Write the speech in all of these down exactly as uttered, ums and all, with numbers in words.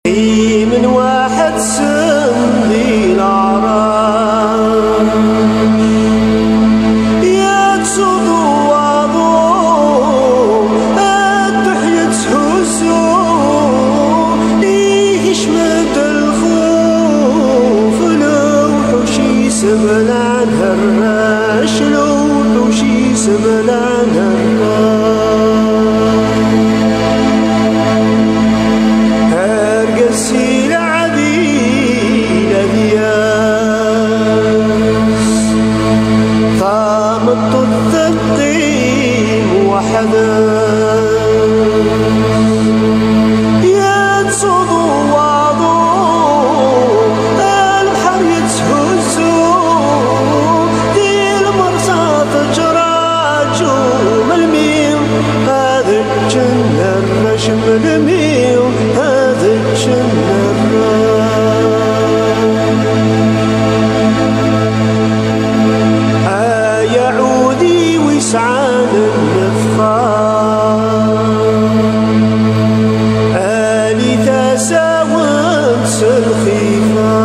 Qqimen waḥed-sen di leɛrac, yettsuḍu waḍu, dduḥ yetthuzzu, ikcem-d lxuf, lewḥuc yesseblan arrac, lewḥuc yesseblan arrac. Argaz si leɛdil ad yas, tameṭṭut teqqim weḥd-s. Yettsuḍu waḍu, lebḥer yetthuzzu, di lmersa tettṛaǧu melmi ad ččen arrac, melmi ad ččen arrac. Ay aɛudiw isɛan nnefxa, ali tasa-wen s lxifa.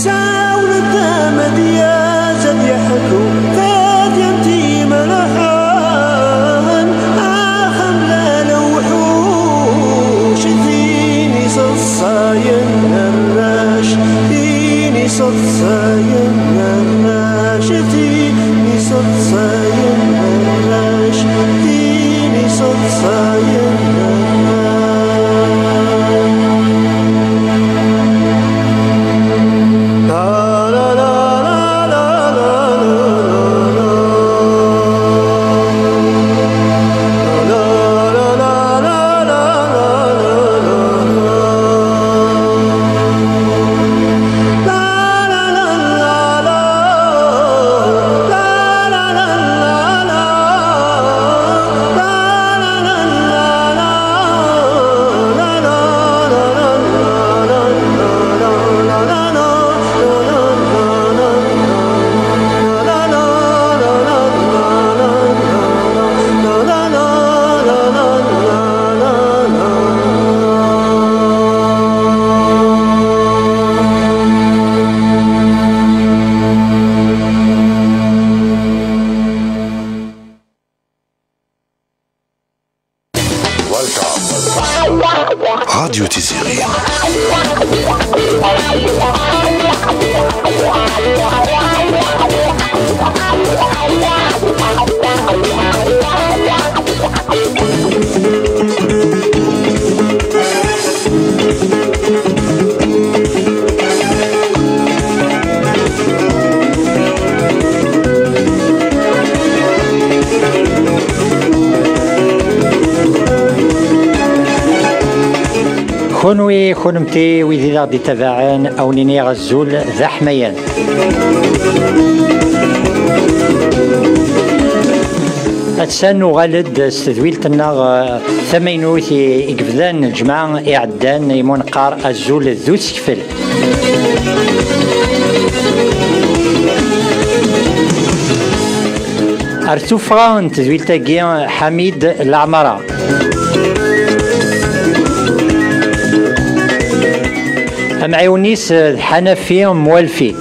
Sawlen-d amedyaz ad yeḥku tadyant imelḥan, axxam la lewḥuc, tin iseḍsayen arrac, tin iseḍsayen arrac, tin iseḍsayen arrac, tin iseḍsayen arrac. Radio Tiziri. Kunwi, kunemti, wid i d aɣ-d-ittabaɛen, a wen-iniɣ azul d aḥmayan. Ass-a nuɣal-d s tedwilt-nneɣ, eh, tamaynut i, i yebdan lǧemɛa iɛeddan, i mu neqqar azul d usekfel. Ar tuffɣa n tedwilt-agi, Ḥamid Laɛmara. Amɛiwen-is d Ḥanafi Mwalfi.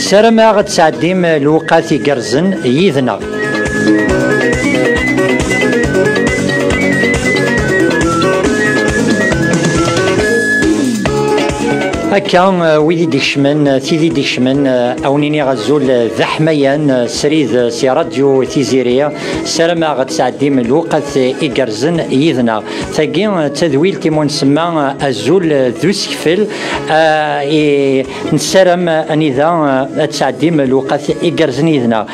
Ssarameɣ ad tesɛeddim lewqat igerrzen yid-neɣ. Akka, eh, wid i d-ikecmen, eh, tid i d-ikecmen, eh, a wen-iniɣ azul, eh, d aḥmayan, eh, srid, eh, si Radio Tiziri. Ssarameɣ ad tesɛeddim lewqat, eh, igerrzen yid-neɣ. Tagi, eh, d tadwilt i mu nsemma, eh, azul, eh, d usekfel, eh, i nessaram, eh, anida, eh, ad tesɛeddim lewqat igerrzen yid-neɣ.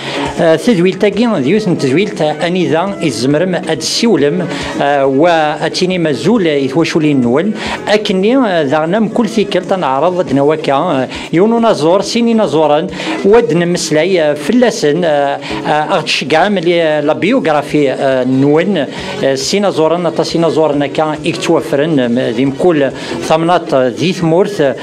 Eh, tadwilt-agi d yiwet n tedwilt anida i tzemrem ad d-tessiwlem, eh, wa ad tinim azul i twaculin-nwen. Akkenni, eh, daɣen am kul tikkelt ad neɛreḍ Ad d-nawi akka, eh, yiwen unaẓur, sin inaẓuren, u ad nemmeslay, eh, fell-asen, eh, eh, ad ɣ-d-tceggɛem li, eh, la biographie, eh, nwen, eh, sin inaẓuren, aṭas inaẓuren akka i yettwafren, eh, di mkul tamnaḍt, eh, di tmurt, eh,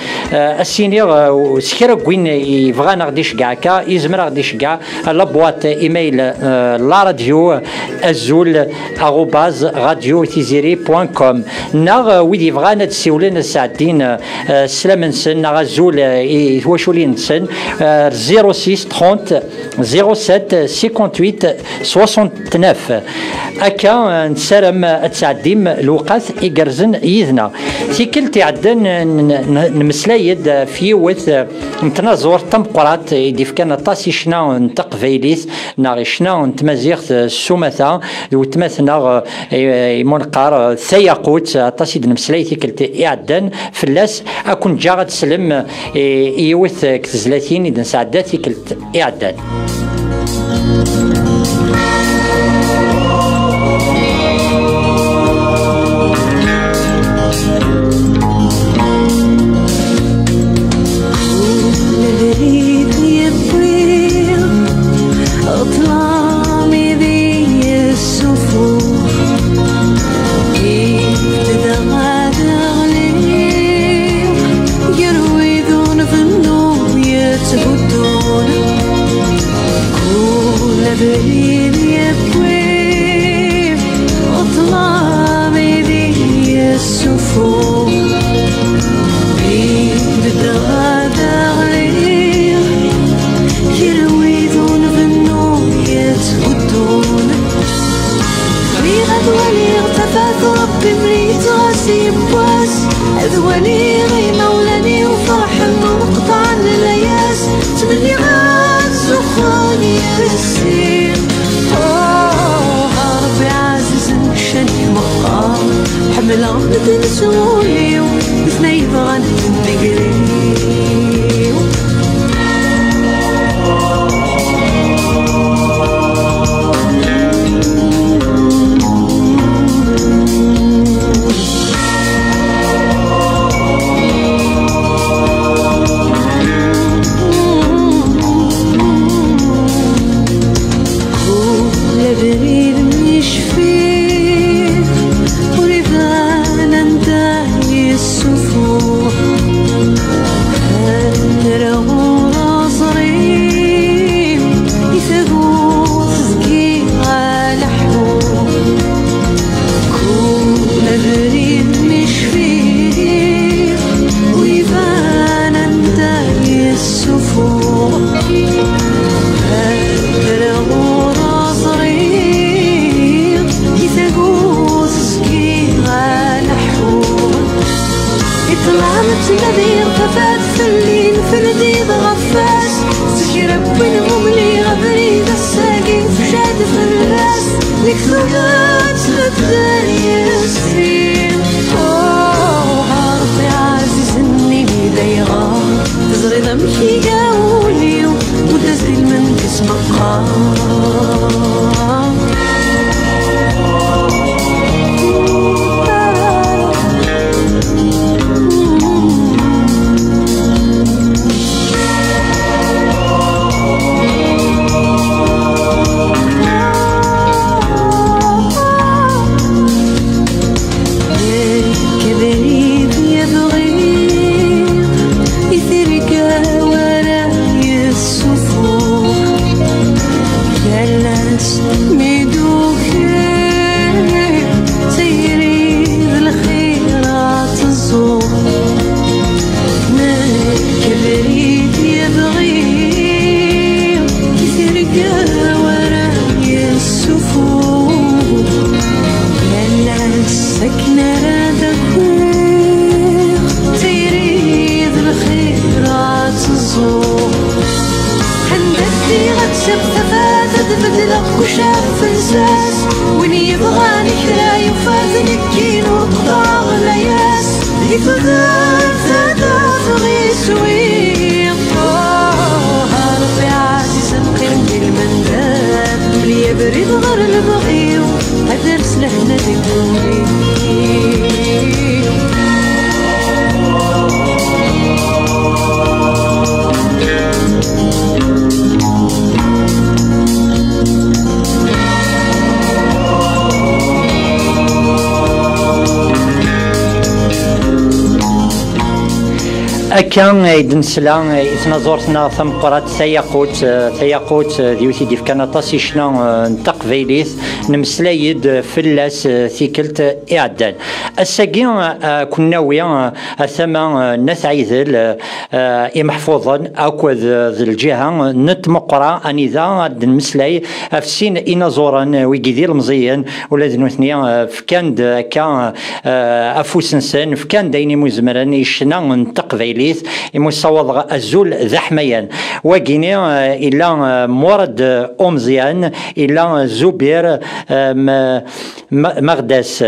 ad s-iniɣ, eh, s kra n win yebɣan ad ɣ-d-iceggeɛ akka, yezmer ad ɣ-d-iceggeɛ, eh, la boîte email, eh, la radio, azul, arobase radio tiziri point com. Neɣ, eh, wid yebɣan ad d-siwlen, ad sɛeddin, eh, eh, sslam-nsen neɣ azul, eh, i twaculin-nsen, eh, zéro six trente zéro sept cinquante-huit soixante-neuf. Akka, eh, nessaram ad tesɛeddim lewqat igerrzen yid-neɣ. Tikkelt iɛeddan, eh, n-, n-, nemmeslay-d ɣef yiwet, eh, n tnaẓurt tameqqrant i d-ifkan aṭas i ccna n teqbaylit neɣ i ccna n tmaziɣt, eh, s umata d weltma-tneɣ, eh, i, i Muneqqar, eh, Tayaqut, aṭas i d-nemmeslay tikkelt iɛeddan fell-as. Ad ken-ǧǧeɣ ad teslem, eh, i yiwet, eh, deg tezlatin i d-nesɛedda tikkelt iɛeddan. Kul abrid yewwi ṭṭlam i d yessufuɣ. Yebded ɣad ɣliɣ gar wid ur nbennu yetthuddun. Kul abrid yewwi ṭṭlam i d yessufuɣ. Yebded ɣad ɣliɣ gar wid ur nbennu yetthuddun. Bɣiɣ ad waliɣ tafat Rebbi mliɣ ɣas yiwwas, ad waliɣ imawlan-iw ferḥen ur qeṭɛen layas. Ttmenniɣ ad zuxxun yes-i. Oh, a Rebbi ɛzizen ccan-ik meqqar, ḥemmleɣ medden s wul-iw, d netta yebɣan deg-i. Kul abrid mi cfiɣ ur iban anda yessufuɣ. Ad nreɣ ur aẓri i tagut deg-i aleḥḥuɣ. Kul abrid mi cfiɣ ur iban anda yessufuɣ. Ad nreɣ ur aẓri i tagut deg-i aleḥḥuɣ. I ṭṭlam ttnadiɣ tafat fell-i nefredi ɣef wass. Zik rebwin mumliɣ abrid ass-agi tefcad fell-as. Deg tudert tbeddel yes-i. Oh, a Rebbi ɛzizen ini-d ayɣer. Teẓriḍ amek iga wul-iw, mudd-as-d ilmend-is meqqar. Nekk abrid i bɣiɣ, i tirga wara yessufuɣ. Yal ass mi d-ukiɣ, tayri d lxir ad teẓẓuɣ. Nekk abrid i bɣiɣ, i tirga wara yessufuɣ. Yal ass akken ara d-akiɣ, tayri d lxir ad teẓẓuɣ. Anda ddiɣ ad taf tafat ad beddleɣ kuc ɣef lsas. Win yebɣan kra yufa-t, nekkini ur qeḍɛeɣ layas. Di tudert ad afeɣ iswi. Oh, a Rebbi ɛzizen, qqim di lmendad, mel abrid ɣer lebɣi-w, ad ers lehna deg wul-iw. Akka ay d-nesla i tnaẓurt-nneɣ tameqqrant Tayaqut. Tayaqut d yiwet i d-ifkan aṭas i ccna n taqbaylit. Nemmeslay-d fell-as tikkelt iɛeddan. Ass-agi, ad ken-nawi ar tama n At Ɛidel, imeḥfuḍen akked d lǧiha n tmeqqra anida ad d-nemmeslay ɣef sin inaẓuren wigi d ilemẓiyen, ula d nutni fkan-d akka afus-nsen, fkan-d ayen imu zemren i ccna n teqbaylit, imu ssawaḍeɣ azul d aḥmayan. Wagini, illa Murad Umẓyan, illa Zubir, Magdas.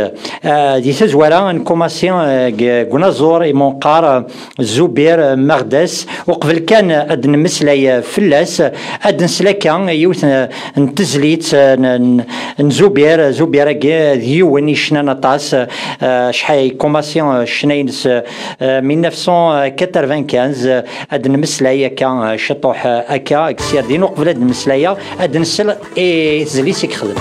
Di tazwara, nkumasi deg unaẓur imu neqqar Zubir Magdas. Uqbel kan ad d-nemmeslay fell-as, ad d-nsel akka yiwet n tezlit n Zubir. Zubir-agi d yiwen i yecnan aṭas. Acḥal ikumasi ccna-ines, mille neuf cent quatre-vingt-quinze. Ad d-nemmeslay akka ciṭuḥ akka deg tsirdin. Uqbel ad d-nemmeslayeɣ, ad d-nsel i tezlit i yexdem.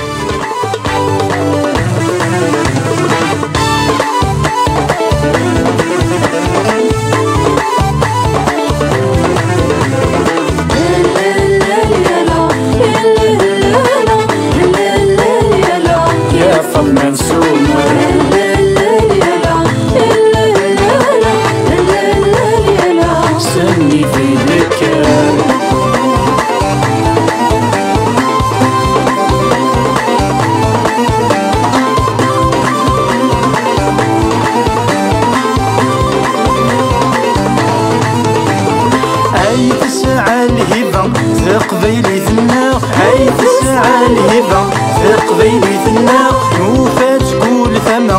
Ay tesɛa lhiba teqbaylit-nneɣ, ay tesɛa lhiba teqbaylit-nneɣ, nufa-tt kul tama,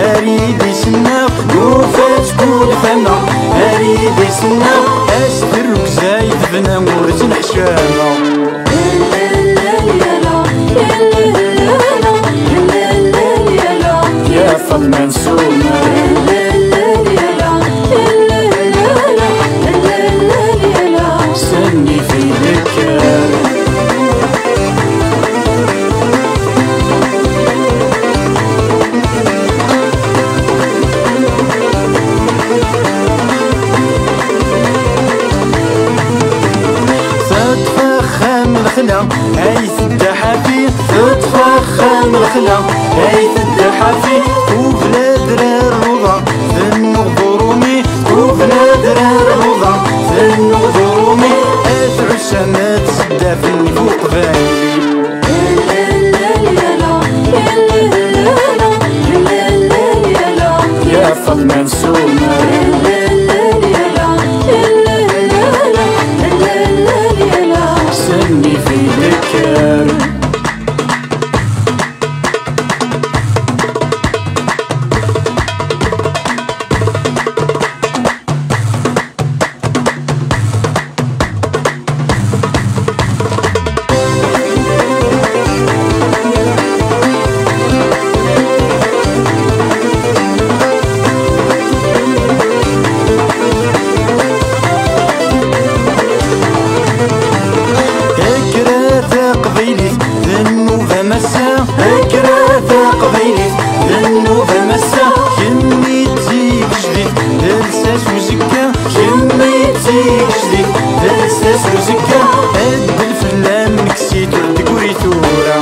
ar idis-nneɣ, nufa-tt kul tama, ar idis-nneɣ, as terrugza i tebna ur tt-neḥcama. يا فاطمة نسومة، سني في ذكر. Teṭṭef axxam lexla, ay tedda ḥafi. Teṭṭef axxam lexla, ay tedda ḥafi. Tufla drar luḍa, tennuɣ d urumi. Tufla drar luḍa, tennuɣ d urumi. At Ɛussam, at Seddafen, bu qbayli. يا فاطمة نسومة، سني في ذكر. Kkra taqbaylit d nnuba massa, kkra taqbaylit d nnuba massa, kemmi d tigejdit d lsas uzekka. Kemmi d tigejdit d lsas uzekka, addel fell-am nekk si tura deg uri tura.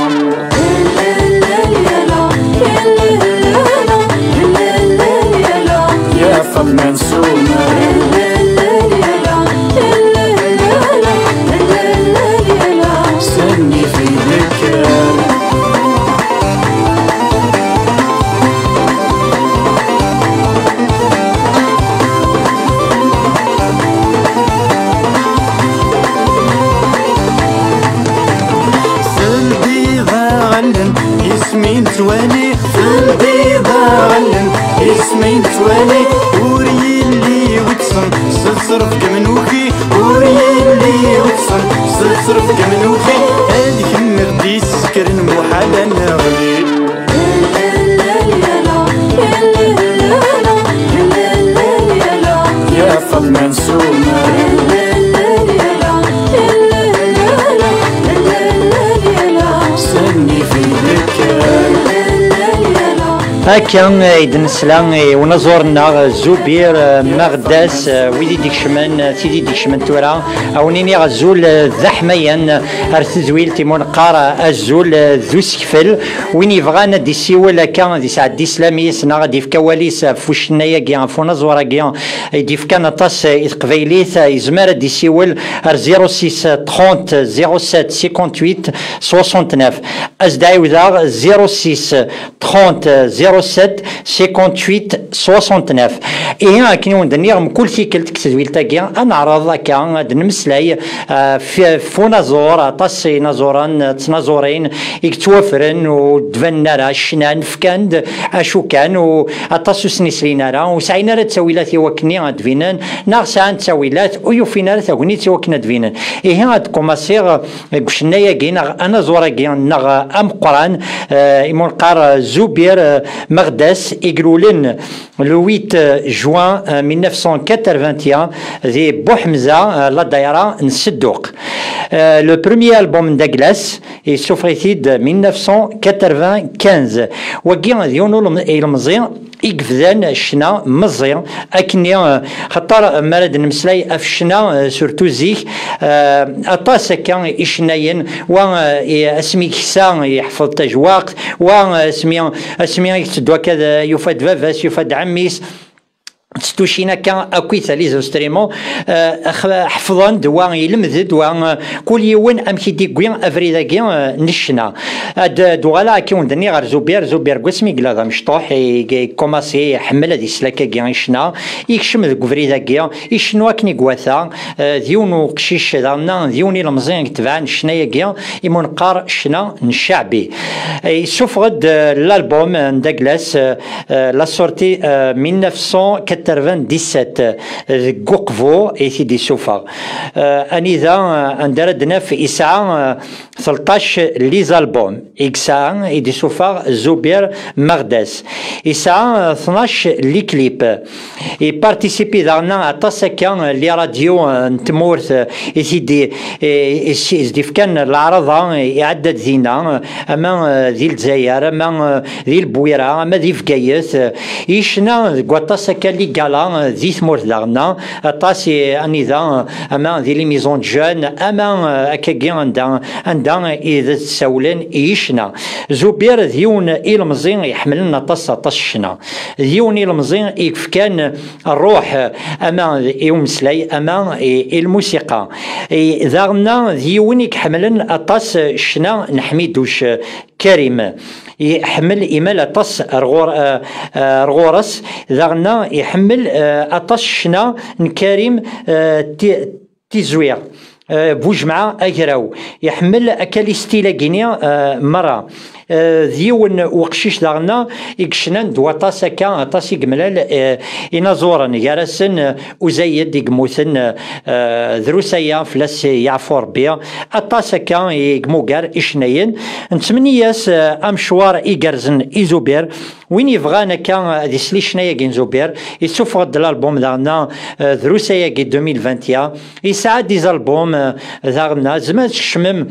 يا فاطمة نسومة، سني في ذكر. Teldi daɣen isem-im twali, teldi daɣen isem-im twali, ur yelli wetsen s ṣṣerf deg mnuki, ur yelli wetsen s ṣṣerf deg mnuki, ad kemm i ɣ-d-yessekren muḥal ad neɣli. يا فاطمة نسومة، سني في ذكر. Akka ay d-nesla i unaẓur-nneɣ Zubir, eh, Merdas, eh, wid i d-ikecmen, eh, tid i d-ikecmen tura, a wen-iniɣ azul, eh, d aḥmayan, eh, ar tedwilt i mu neqqar, eh, azul, eh, d usekfel. Win yebɣan ad d-isiwel akka, ad isɛeddi sslam-is neɣ ad d-ifk awal-is ɣef ucennay-agi, ɣef unaẓur-agi, i d-ifkan aṭas, eh, i teqbaylit, eh, yezmer ad d-isiwel ar zéro six trente zéro sept cinquante-huit soixante-neuf. As-d-ɛiwdeɣ, zéro six trente zéro sept cinquante-huit soixante-neuf. Ihi akken i wen-d-nniɣ, mkul tikkelt deg tedwilt-agi, ad neɛreḍ akka ad nemmeslay, eh, f-, f unaẓur, aṭas inaẓuren, d tnaẓurin i yettwafren ur d-banen ara, cnan, fkan-d acu kan, u aṭas ur sen-islin ara, ur sɛin ara ttawilat i wakken ad d-binen, neɣ sɛan ttawilat ur yufin ara tagnit i wakken ad d-binen. Ihi ad d-kumasiɣ deg ucennay-agi neɣ anaẓur-agi neɣ ameqqran, eh, i mu neqqar, eh, Zubir, eh, Merdas, i ilulen le huit juin, eh, mille neuf cent quatre-vingt-un di Buḥemza, eh, la daïra n Sedduq. Eh, le premier album n Daglas, yessufeɣ-it-id mille neuf cent quatre-vingt-quinze. Wagi d yiwen ulem-, ilemẓi i yebdan ccna meẓẓi akkenni, eh, xaṭer mi ara d-nemmeslay ɣef ccna, eh, surtout zik, eh, aṭas akka icennayen, wa, eh, i-, asmi yeksa yeḥfeḍ tajwaqt, wa, eh, asmi, asmi i yetteddu akka d, yufa-d baba-s, yufa-d ɛemmi-s, ttucin akka akkit les instruments, eh, x-, ḥefḍen-d, wa ilemd-d, wa, eh, kul yiwen amek i d-iwwi abrid-agi, eh, n ccna. Ad d-uɣaleɣ akka i wen-d-nniɣ ɣer Zubir. Zubir deg wasmi yella d amecṭuḥ, i, i, ikumasi iḥemmel ad isel akkagi i ccna, ikcem deg ubrid-agi, icennu akken i iwata, eh, d yiwen uqcic daɣen, d yiwen ilemẓi i itebɛen ccna-agi, i mu neqqar ccna n cceɛbi. Eh, yessufeɣ-d, eh, l'album n Daglas, eh, eh, la sortie, eh, mille neuf cent quatre-vingt-dix-sept, eh, deg Uqbu i t-id-issufeɣ. Eh, anida, eh, anda ara d-naf isɛa, eh, tleṭṭac les albums i yesɛa, i d-isuffeɣ Zubir Merdas. Yesɛa, eh, tnac les clips. Iparticipi daɣen aṭas akka, eh, les radios, eh, n tmurt, eh, i t-id-, eh, i s-, i s-d-ifkan leɛraḍa, eh, iɛedda-d dinna, eh, ama, eh, di Lezzayer, ama, eh, di Lbwira, ama di Bgayet, eh, yecna deg waṭas akka les galas, eh, di tmurt daɣen, aṭas i, anida, ama di les maisons de jeunes, ama, eh, akkagi anda, anda i d ssawlen i ccna. Zubir d yiwen ilemẓi iḥemmlen aṭas, aṭas ccna. D yiwen ilemẓi i yefkan ṛṛuḥ, ama i umeslay, ama i, i lmusiqa. I, daɣen d yiwen i iḥemmlen aṭas ccna n Ḥmiduc Karim. Iḥemmel imal aṭas ar ɣur-, eh, eh, ar ɣur-s, daɣen iḥemmel, eh, aṭas ccna n Karim, eh, Ti-, Tizwiɣ, eh, Bujemɛa Agraw. Iḥemmel akka les styles-agi-ni, eh, merra. Eh, d yiwen uqcic daɣen i yecnan d waṭas akka, aṭas i yemlal, eh, inaẓuren, gar-asen, eh, Uzayed i yemmuten, eh, eh, drus aya fell-as yeɛfu Rebbi. Aṭas akka i yemugar icennayen. Nettmenni-as, eh, amecwar igerrzen i Zubir. Win yebɣan akka ad isel i ccna-agi n Zubir, yessufeɣ-d l'album daɣen, eh, drus ayagi deux mille vingt et un. Yesɛa des albums, eh, daɣen, tzemrem ad tkecmem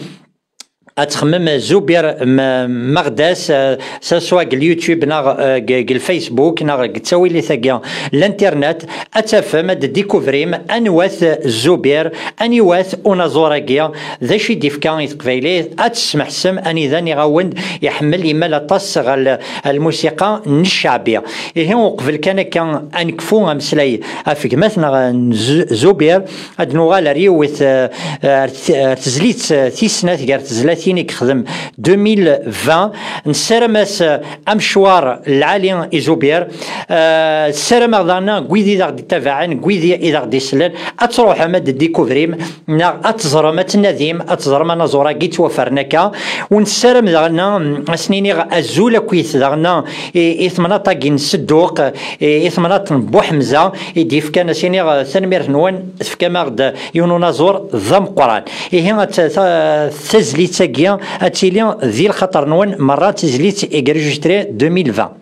ad txemmem Zubir M-, Merdas, eh, s-, soit deg YouTube neɣ, eh, deg, deg Facebook neɣ deg ttawilit-agi n l'internet, ad tafem, ad d-découvrim anwa-t Zubir, anwa-t unaẓur-agi, d acu i d-ifka i teqbaylit, ad tesmeḥsem anida nniɣ-awen-d iḥemmel imal aṭas ɣer l-, lmusiqa n cceɛbi. Ihi uqbel kan akka ad nekfu ameslay ɣef gma-tneɣ n Z-, Zubir, ad nuɣal ar yiwet, eh, ar t-, ar tezlit, eh, tis snat gar tezlatin i yexdem deux mille vingt. Nessaram-as, eh, amecwar lɛali i Zubir. Eh, ssarameɣ daɣen deg wid i d aɣ-d-ittabaɛen, deg wid i d aɣ-d-isellen, ad truḥem ad d-découvrim, neɣ ad teẓrem, ad tennadim, ad teẓrem anaẓur-agi yettwafren akka. U nessaram daɣen, mm, ad sen-iniɣ azul akkit daɣen i, i temnaḍt-agi n Sedduq, i, i temnaḍt n Buḥemza, i d-yefkan ad s-iniɣ tanemmirt-nwen, tefkam-aɣ-d yiwen unaẓur d ameqqran. Ihi, ta-, ta-, tazlit-agi ad tili di lxaṭer-nwen merra, d tazlit i yregistré deux mille vingt.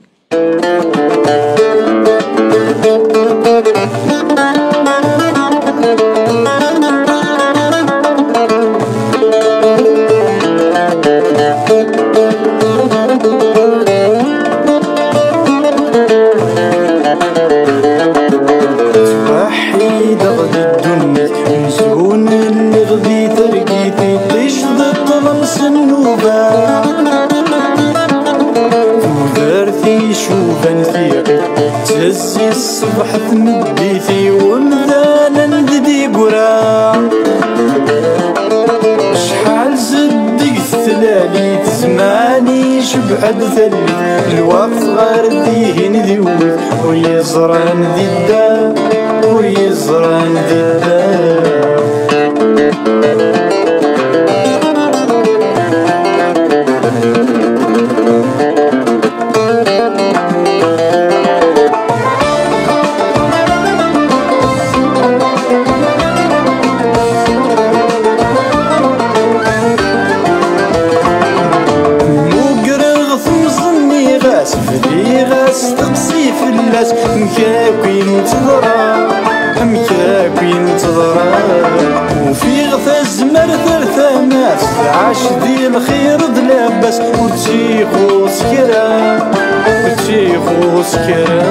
Si ṣṣbeḥ tmeddit i wemdan d digura. Acḥal zeddiget tlalit, zzman icebḥ-d tallit, lweqt ɣer dihin d iwwet, ur yeẓran di dda, ur yeẓran di dda. Mmugreɣ temẓi-nni ɣas bdiɣ-as teqsi fell-as, amek akk i n-teḍra, amek akk i n-teḍra. Ufiɣ tazmert ar tama-s, tɛac di lxir d labas, ur tt-ixuṣ kra, ur tt-ixuṣ kra.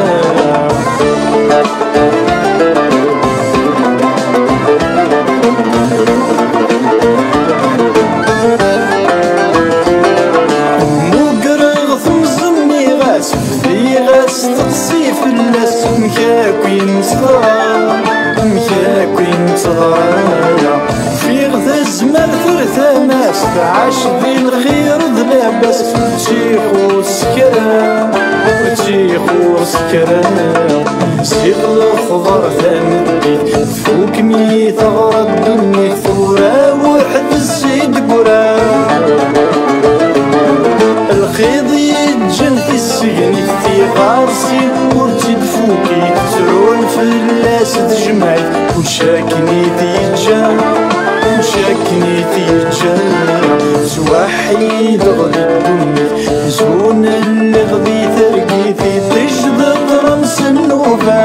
Mmugreɣ temẓi-nni ɣas bdiɣ-as teqsi fell-as, amek akk i n-teḍra, amek akk i n-teḍra. Fiɣ tazmert ar tama-s, tɛac di lxir d labas, ur tt-ixuṣ kra, ur tt-ixuṣ kra. Ziɣ lexḍer tameddit, tfuk mi teɣra ddunit, tura weḥd-s i d-teggra. Lxiḍ yeǧǧan tissegnit, tiɣersi ur tt-id-tfuk, i tettru fell-as tejmaɛt, kullec akken i t-yeǧǧa, kullec akken i t-yeǧǧa. Ttwaḥideɣ di ddunit, zun lliɣ di targit, iṭij d ṭṭrams n nnuba.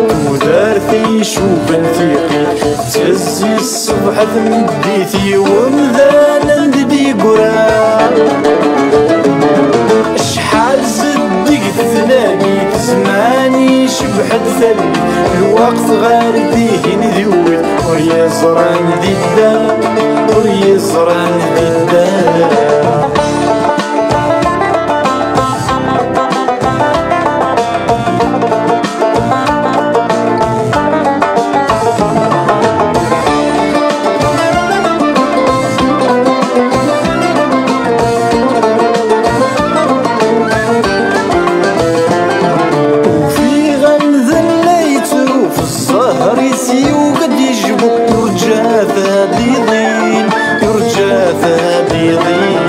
Tudert icuben tiqit, tettezzi ṣṣbeḥ tmeddit, i wemdan d digura. Acḥal zeddiget tlalit, zzman icebḥ-d tallit, lweqt ɣer dihin d iwwet, ur yeẓran di dda, ur yeẓran di dda. Ufiɣ amdan la yettru, f zzher-is yugi ad d-yejbu, yurǧa-t ad d-iḍil, yurǧa-t ad d-iḍil.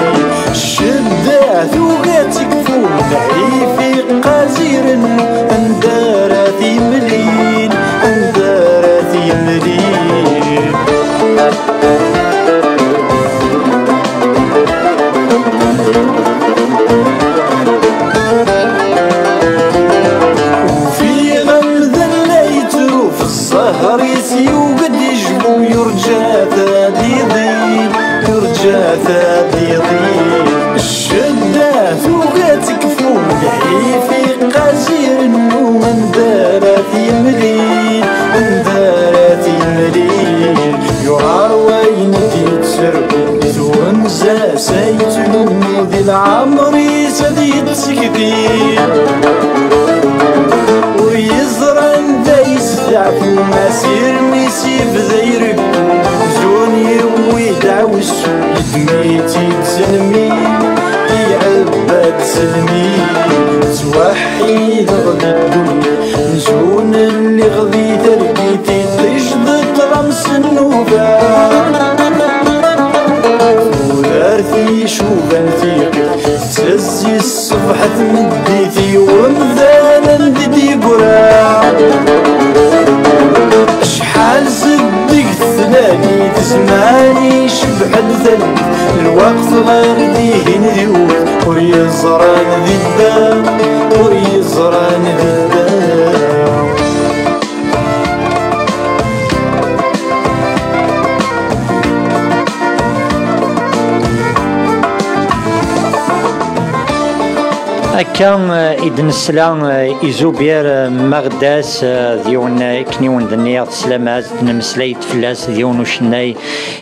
Ccedda tugi ad tekfu, lḥif iqqaz irennu, anda ara t-imlil, anda ara t-imlil. Ufiɣ amdan la yettru, f zzher-is yugi ad d-ijbu, yurǧa-t ad d-iḍil, yurǧa-t ad d-iḍil. Ccedda tugi ad tekfu, lḥif iqqaz irennu, anda ara t-imlil, anda ara t-imlil. Yuɛer wayen i d-yettru, twenza-s ay tlummu, di leɛmer-is ad yettekdi. Ur yeẓri anda yesteɛfu, asirem-is yebda irekku. Zun yewwi-d aɛwessu, yeddem-itt-id s lmil, iɛebba-d s lmil. Ttwaḥideɣ di ddunit, zun lliɣ di targit, iṭij d ṭṭrams n nnuba. Tudert icuban tiqit, tettezzi ṣṣbeḥ tmeddit, i wemdan d digura. Acḥal zeddiget tlalit, zzman icebḥ-d tallit, lweqt ɣer dihin d iwet, ur yeẓran di dda, ur yeẓran di dda. Akka, eh, i d-nesla, eh, i Zubir, eh, Merdas, eh, d yiwen, eh, akken i wen-d-nniɣ teslamat, nemmeslay-d fell-as, d yiwen ucennay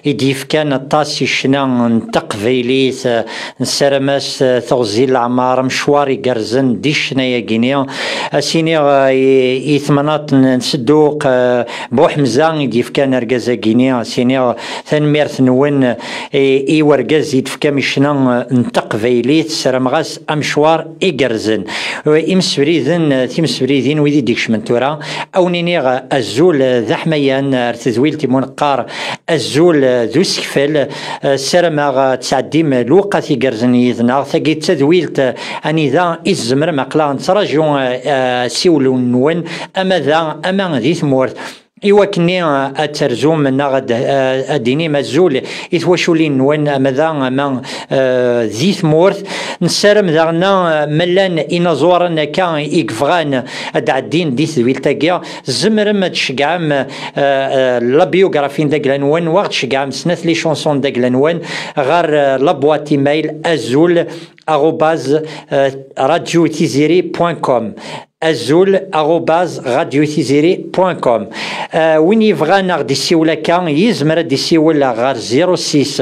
i d-yefkan aṭas i ccna n Qbaylit, eh, nessaram-as, eh, teɣzi n leɛmer, amecwar igerrzen di ccna-agi-ni. Ad s-iniɣ, eh, i, i temnaḍt n, n Sedduq, eh, Buḥemza i d-yefkan argaz-agi-ni, ad s-iniɣ tanemmirt-nwen, eh, i, i wergaz i d-tefkam i ccna, eh, n teqbaylit, ssarameɣ-as amecwar igerrzen. Eh, imsefriden, eh, timsefridin, wid i d-ikecmen tura, ad wen-iniɣ, eh, azul, eh, d aḥmayan, eh, ar tedwilt i mu neqqar, azul, eh, d usekfel. Eh, ssarameɣ, eh, ad tesɛeddim lewqat igerrzen yid-neɣ. Tagi d tadwilt, eh, anida i tzemrem, aql-aɣ nettraǧu, eh, eh, asiwel-nwen, ama da, ama di tmurt. I wakken, eh, ad terzum neɣ ad, eh, ad d-tinim azul i twaculin-nwen, ama da, ama, eh, di tmurt. Nessaram daɣen, eh, ma llan inaẓuren akka i yebɣan ad d-ɛeddin di tedwilt-agi, tzemrem ad tceggɛem, eh, eh, la biographie n dagla-nwen, wa ɣ-tceggɛem snat les chansons n dagla-nwen ɣer, eh, la boîte email azul arobase, eh, radio tiziri point com. Azul arobase radio tiziri point com. Eh, win yebɣan ad ɣ-d-isiwel akka, yezmer ad d-isiwel ɣer zéro six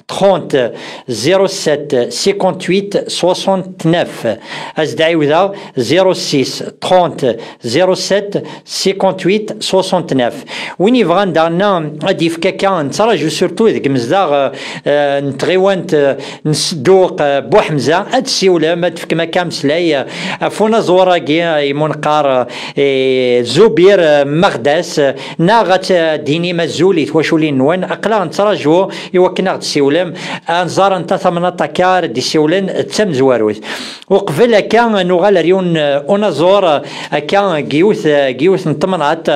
trente zéro sept cinquante-huit soixante-neuf. Ad s-d-ɛiwdeɣ, zéro six trente zéro sept cinquante-huit soixante-neuf. Win yebɣan daɣen ad d-yefk akka, nettraǧu surtout deg mezdaɣ, eh, n tɣiwant, eh, n Sedduq, eh, Buḥemza, ad d-siwlem, ad d-tefkem akka ameslay, eh, ɣef unaẓur-agi, eh, i mu neqqar, eh, Zubir, eh, Meɣdas, eh, neɣ ad d-tinim azul i twaculin-nwen. Aql-aɣ nettraǧu i wakken ad ɣ-d-siwlem, ad nẓer anta tamnaḍt akka ara d-isiwlen d tamezwarut. Uqbel akka, nuɣal ar yiwen, eh, unaẓur, eh, akka, deg yiwet, eh, deg yiwet n temnaḍt,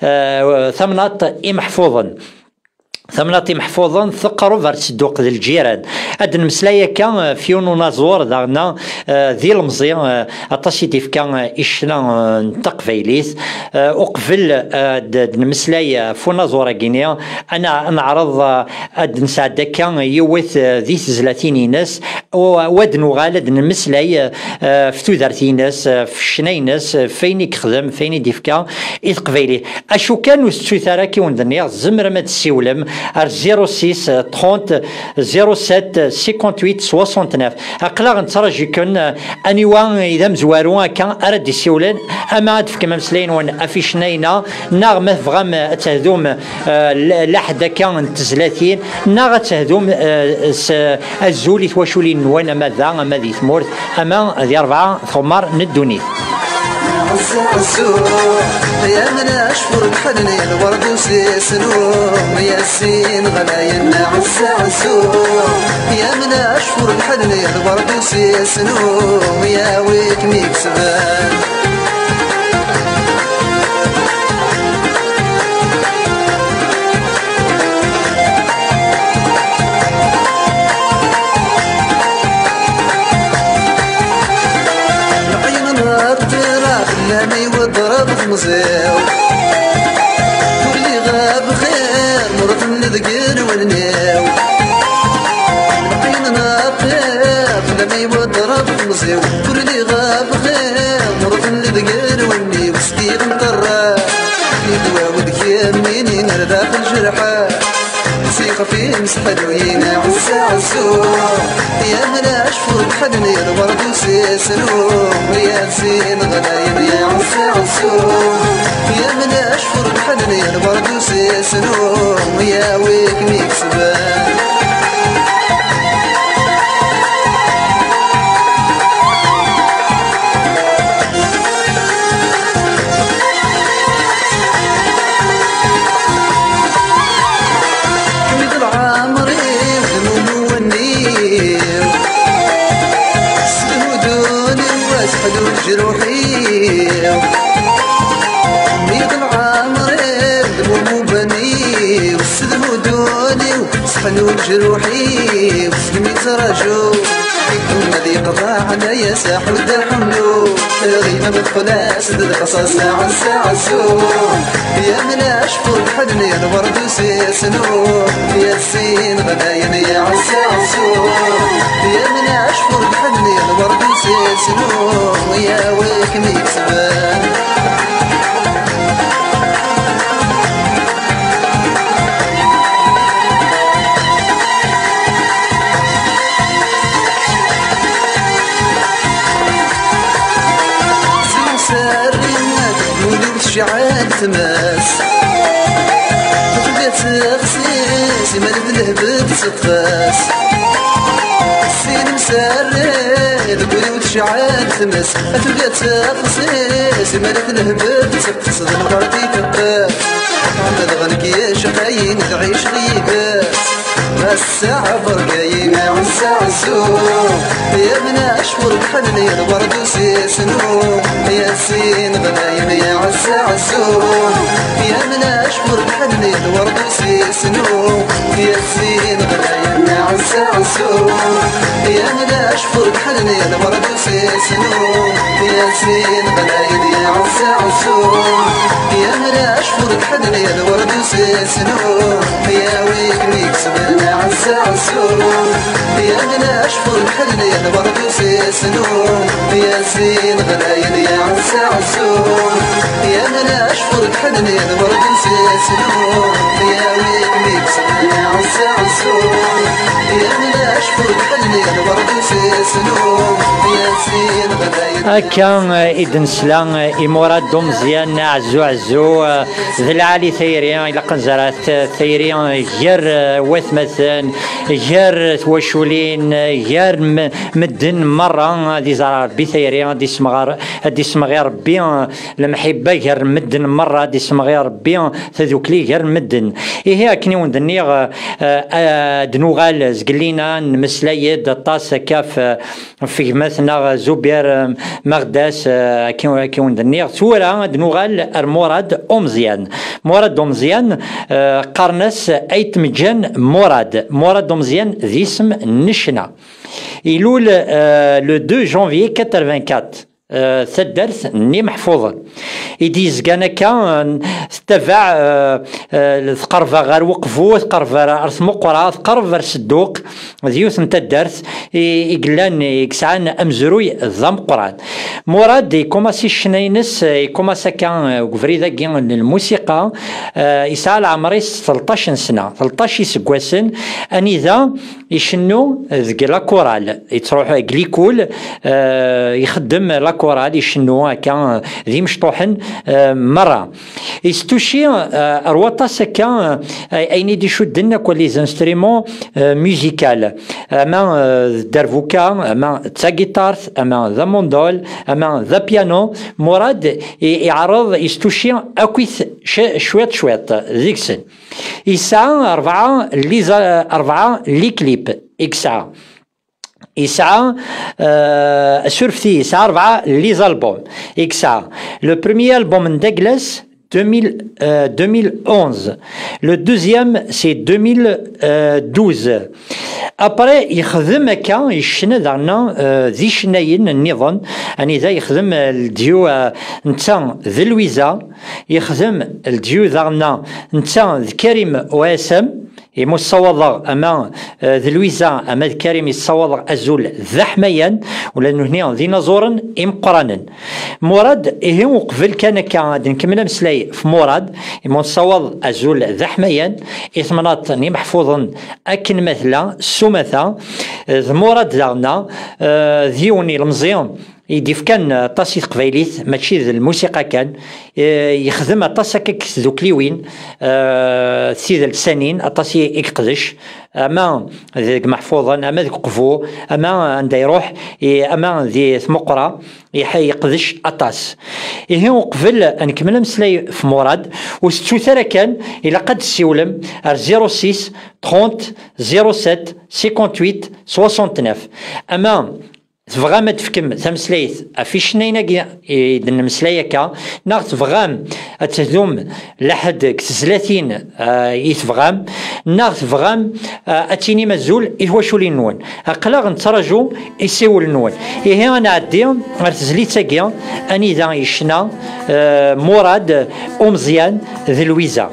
eh, tamnaḍt Imeḥfuḍen. Tamnaḍt Imeḥfuḍen teqreb ar Sedduq d lǧiran. Ad d-nemmeslay akka, eh, f yiwen unaẓur daɣen, eh, d ilemẓi, eh, aṭas i d-ifka, eh, i ccna, eh, n teqbaylit. Eh, uqbel, eh, ad d-nemmeslay, eh, f unaẓur-agi-ni, ad na-, neɛreḍ, eh, ad d-nesɛedda akka yiwet, eh, di tezlatin-ines, u, u ad nuɣal ad d-nemmeslay, eh, f tudert-ines, eh, f ccna-ines, eh, f ayen i yexdem, f ayen i d-ifka i teqbaylit. Acu kan, ur tettut ara, akka i wen-d-nniɣ, tzemrem ad d-tessiwlem ar zéro six trente zéro sept cinquante-huit soixante-neuf. Aql-aɣ nettraǧu-ken, eh, aniwa i d amezwaru akka ara d-issiwlen, ama ad d-tefkem ameslay-nwen ɣef ccna-ines, neɣ ma tebɣam, eh, ad tehdum, eh, l-, laḥed akka n tezlatin, neɣ ad tehdum, eh, s azul i twaculin-nwen, ama da, ama di tmurt, ama di rebɛa tɣemmar n ddunit. Ɛessa ɛessu, ya mnac furḥen i lwerd usisnu, ya sin ɣlayen. Ɛessa ɛessu, ya mnac furḥen i lwerd usisnu, ya wi kem-ikesben. Lɛin n Ṛebbi rah fell-am iweḍ Ṛebbi temẓi-w. Ur lliɣ bxir, murten deg lwelli-w. Lɛin n Ṛebbi rah fell-am iweḍ Ṛebbi temẓi-w. Ur lliɣ bxir, murten deg lwelli-w. Sdiɣ n ṭerra, idwa-w d kemmini ar daxel jerḥa. Sixef imseḥluyin ɛessa ɛessu, ya mnac furḥen i lwerd usisnu, ya sin ɣlayen. Ɛessa ɛessu, ya mnac furḥen i lwerd usisnu, ya wi kem-ikesben. Kemmel lɛemr-iw d lmumni-w, s lhudun-iw aseḥlu leǧruḥ-iw. Kemmel lɛemr-iw d lmumni-w, s lhudun-iw seḥlu leǧruḥ-iw. Segmi ttraǧu ad yeqḍeɛ ɛla-yas aḥuddu ḥunnu. Ɣiba mxulas d lqasas ɛessa ɛessu, ya mnac furḥen i lwerd usisnu, ya sin ɣlayen. Ɛessa ɛessu, ya mnac furḥen i lwerd usisnu, ya wi kem-ikesben. Yɛad tmes. Tugi ad texsi, simmal d lehbel teṭṭef-as. Sin msarri, deg wul-iw tecɛel tmes. Tugi ad texsi, simmal d lehbel teṭṭef-as. D lɣerb i teqqes. Dɣa nekk yecqayen, d ɛiceɣ yid-s. Ass-a bergayen, ass-a ɛezzu. Yamna acfur dḥel, ya lwerd usisnu. Yasin ɣlayen, ya ass-a ɛezzu. Yamna acfur dḥel, ya lwerd usisnu. Yasin ɣlayen, ya ass-a ɛezzu. Yamna acfur dḥel, ya lwerd usisnu. Yasin ɣlayen, ya ass-a ɛezzu. Yamna acfur dḥel, ya lwerd usisnu. Yawi-kem ikesben, ya ass-a ɛezzu. Yamna acfur dḥel, ya lwerd usisnu. Yasin ɣlayen, ya ass-a ɛezzu. Yamna acfur dḥel, ya lwerd usisnu. Yawi-kem ikesben, ya ass-a ɛezzu. Yamna acfur dḥel, ya lwerd usisnu. Yasin ɣlayen. Akka, eh, i d-nesla, eh, i Murad Umeẓyan, Ɛezzu Ɛezzu, eh, d lɛali tayri, ilaq ad nzerɛet, eh, tayri, eh, gar, eh, watmaten, gar twaculin, eh, gar m-, medden merra, ad iẓer Rebbi tayri, ad ismeɣ-, ad ismeɣ i Rebbi, eh, lemḥibba gar medden merra, ad ismeɣ i Rebbi, eh, tadukli gar medden. Ihi, akken i wen-d-nniɣ, eh, eh, ad nuɣal zgellina, nmeslay-d aṭas akka f-, f gma-tneɣ Zubir, eh, Meɣdas, eh, akken, akken wen-d-nniɣ. Tura ad nuɣal ar Murad Umeẓyan. Murad Umeẓyan, eh, qqaren-as Ayt Meǧǧan Murad. Murad Umeẓyan d isem n ccna. Ilul, eh, le deux janvier quatre-vingt-quatre. Eh, taddart n Imeḥfuḍen. I d-yezgan akka, eh, tettabaɛ, eh, eh, tqerreb ɣer Uqbu, tqerreb ar, ar Tmuqra, tqerreb ar Sedduq, d yiwet n taddart i, i yellan, i yesɛan amezruy d ameqqran. Murad ikumasi ccna-ines, eh, ikumasi akka, eh, deg ubrid-agi n lmusiqa, eh, yesɛa leɛmer-is tleṭṭac n sna, tleṭṭac iseggasen, anida icennu deg la chorale, yettruḥu deg likul, eh, ixeddem la chorale, icennu akka, eh, d imecṭuḥen, eh, merra. Istucci, eh, ar waṭas akka, eh, ayen i d-icudden akk les instruments, eh, musicaux, ama, eh, d dderbuka, ama d tagiṭart, ama d amundol, ama d apiano. Murad i-, iɛreḍ istucci akkit c-, cwiṭ cwiṭ deg-sen. Yesɛa rebɛa les a-, rebɛa les clips i yesɛa. Yesɛa, euh, surfti, yesɛa rebɛa les albums i yesɛa. Le premier album n Daglas, deux mille, euh, deux mille onze. Le deuxième, c'est deux mille douze. Après, yexdem akka, yecna daɣen, euh, d icennayen nniḍen, anida yexdem, euh, le duo, euh, netta d Louisa, yexdem le duo daɣen netta d Karim O S M, imi ssawaḍeɣ ama, eh, d Lwiza ama d Karim i ssawaḍeɣ azul d aḥmayan, ula d nutni d inaẓuren imeqqranen. Murad, ihi uqbel kan akka ad nkemmel ameslay f Murad, imi ur nessawaḍ azul d aḥmayan i temnaḍt n Imeḥfuḍen akken ma tella s umata, eh, d Murad daɣen, eh, d yiwen ilemẓi i d-ifkan aṭas i teqbaylit, mačči d lmusiqa kan. Eh, yexdem aṭas akka deg tdukliwin, eh, tidelsanin, aṭas i, i yeqdec, ama deg Meḥfuḍen, ama deg Qbu, ama anda iruḥ, i, ama di Tmuqra, iḥ-, yeqdec aṭas. Ihi uqbel ad nkemmel ameslay f Murad, ur tettut ara kan, ilaq ad d-tessiwlem ar zéro six trente zéro sept cinquante-huit soixante-neuf. Ama tebɣam ad d-tefkem tameslayt ɣef icennayen-agi i d-nemmeslay akka, neɣ tebɣam ad tehdum laḥed deg tezlatin, ah, i tebɣam, neɣ tebɣam, ah, ad tinim azul i twaculin-nwen. Aql-aɣ nettraǧu isiwel-nwen. Ihi ad nɛeddi ar tezlit-agi anida yecna, ah, Murad Umeẓyan d Lwiza.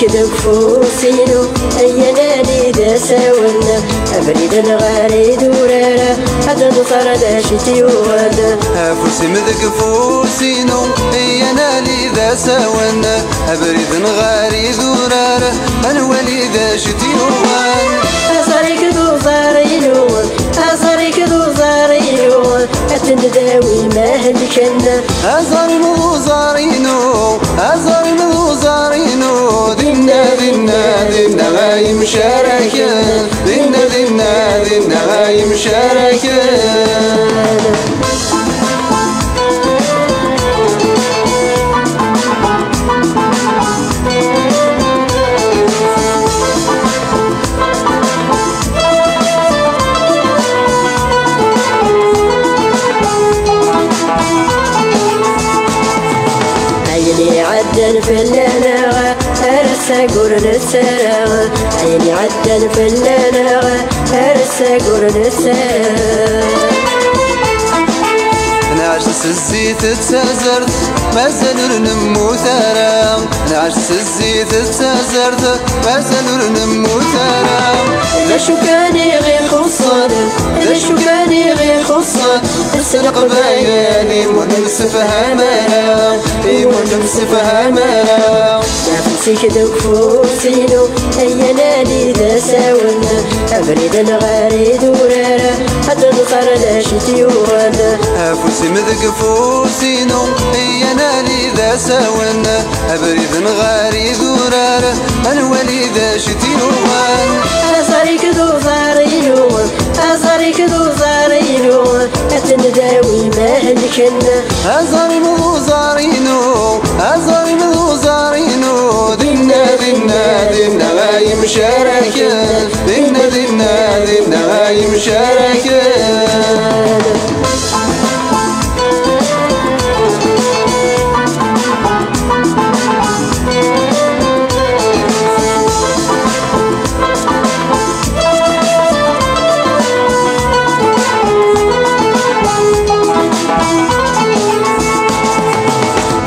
Deg ufus-inu, ay anadi d asawen, abrid n ɣer idurar, ad nẓer d acu i t-yuɣen. Afus-im deg ufus-inu, ay anadi d asawen, abrid n ɣer idurar, ad nwali d acu i t-yuɣen. Aẓar-ik d uẓar-inu, aẓar-ik d uẓar-inu, ad ten-dawi ma helken. Aẓar-im d uẓar-inu, aẓar-im d uẓar-inu, dinna, dinna, dinna ay mcaraken, dinna, dinna, dinna ay mcaraken. Ayen iɛeddan fell-aneɣ, ar ass-agi ur nettara. Ayen iɛeddan fell-aneɣ, ar ass-agi ur nettara. Nɛac s zzit d tazart, mazal ur nemmut ara. Nɛac s zzit d tazart, mazal ur nemmut ara. D acu kan i ɣ-ixuṣṣen, d acu kan i ɣ-ixuṣṣen, s Leqbayel imi ur nemsefham ara, imi ur nemsefham ara. Afus-ik deg ufus-inu, ay anadi d asawen, abrid n ɣer idurar, ad nẓer d acu i t-yuɣen. Afus-im deg ufus-inu, ay anadi d asawen, abrid n ɣer idurar, ad nwali d acu i t-yuɣen. Aẓar-ik d uẓar-inu, aẓar-ik d uẓar-inu, ad ten-dawi ma helken. Aẓar-im d uẓar-inu, aẓar-im d uẓar-inu, dinna, dinna, dinna ay mcaraken, dinna, dinna, dinna ay mcaraken.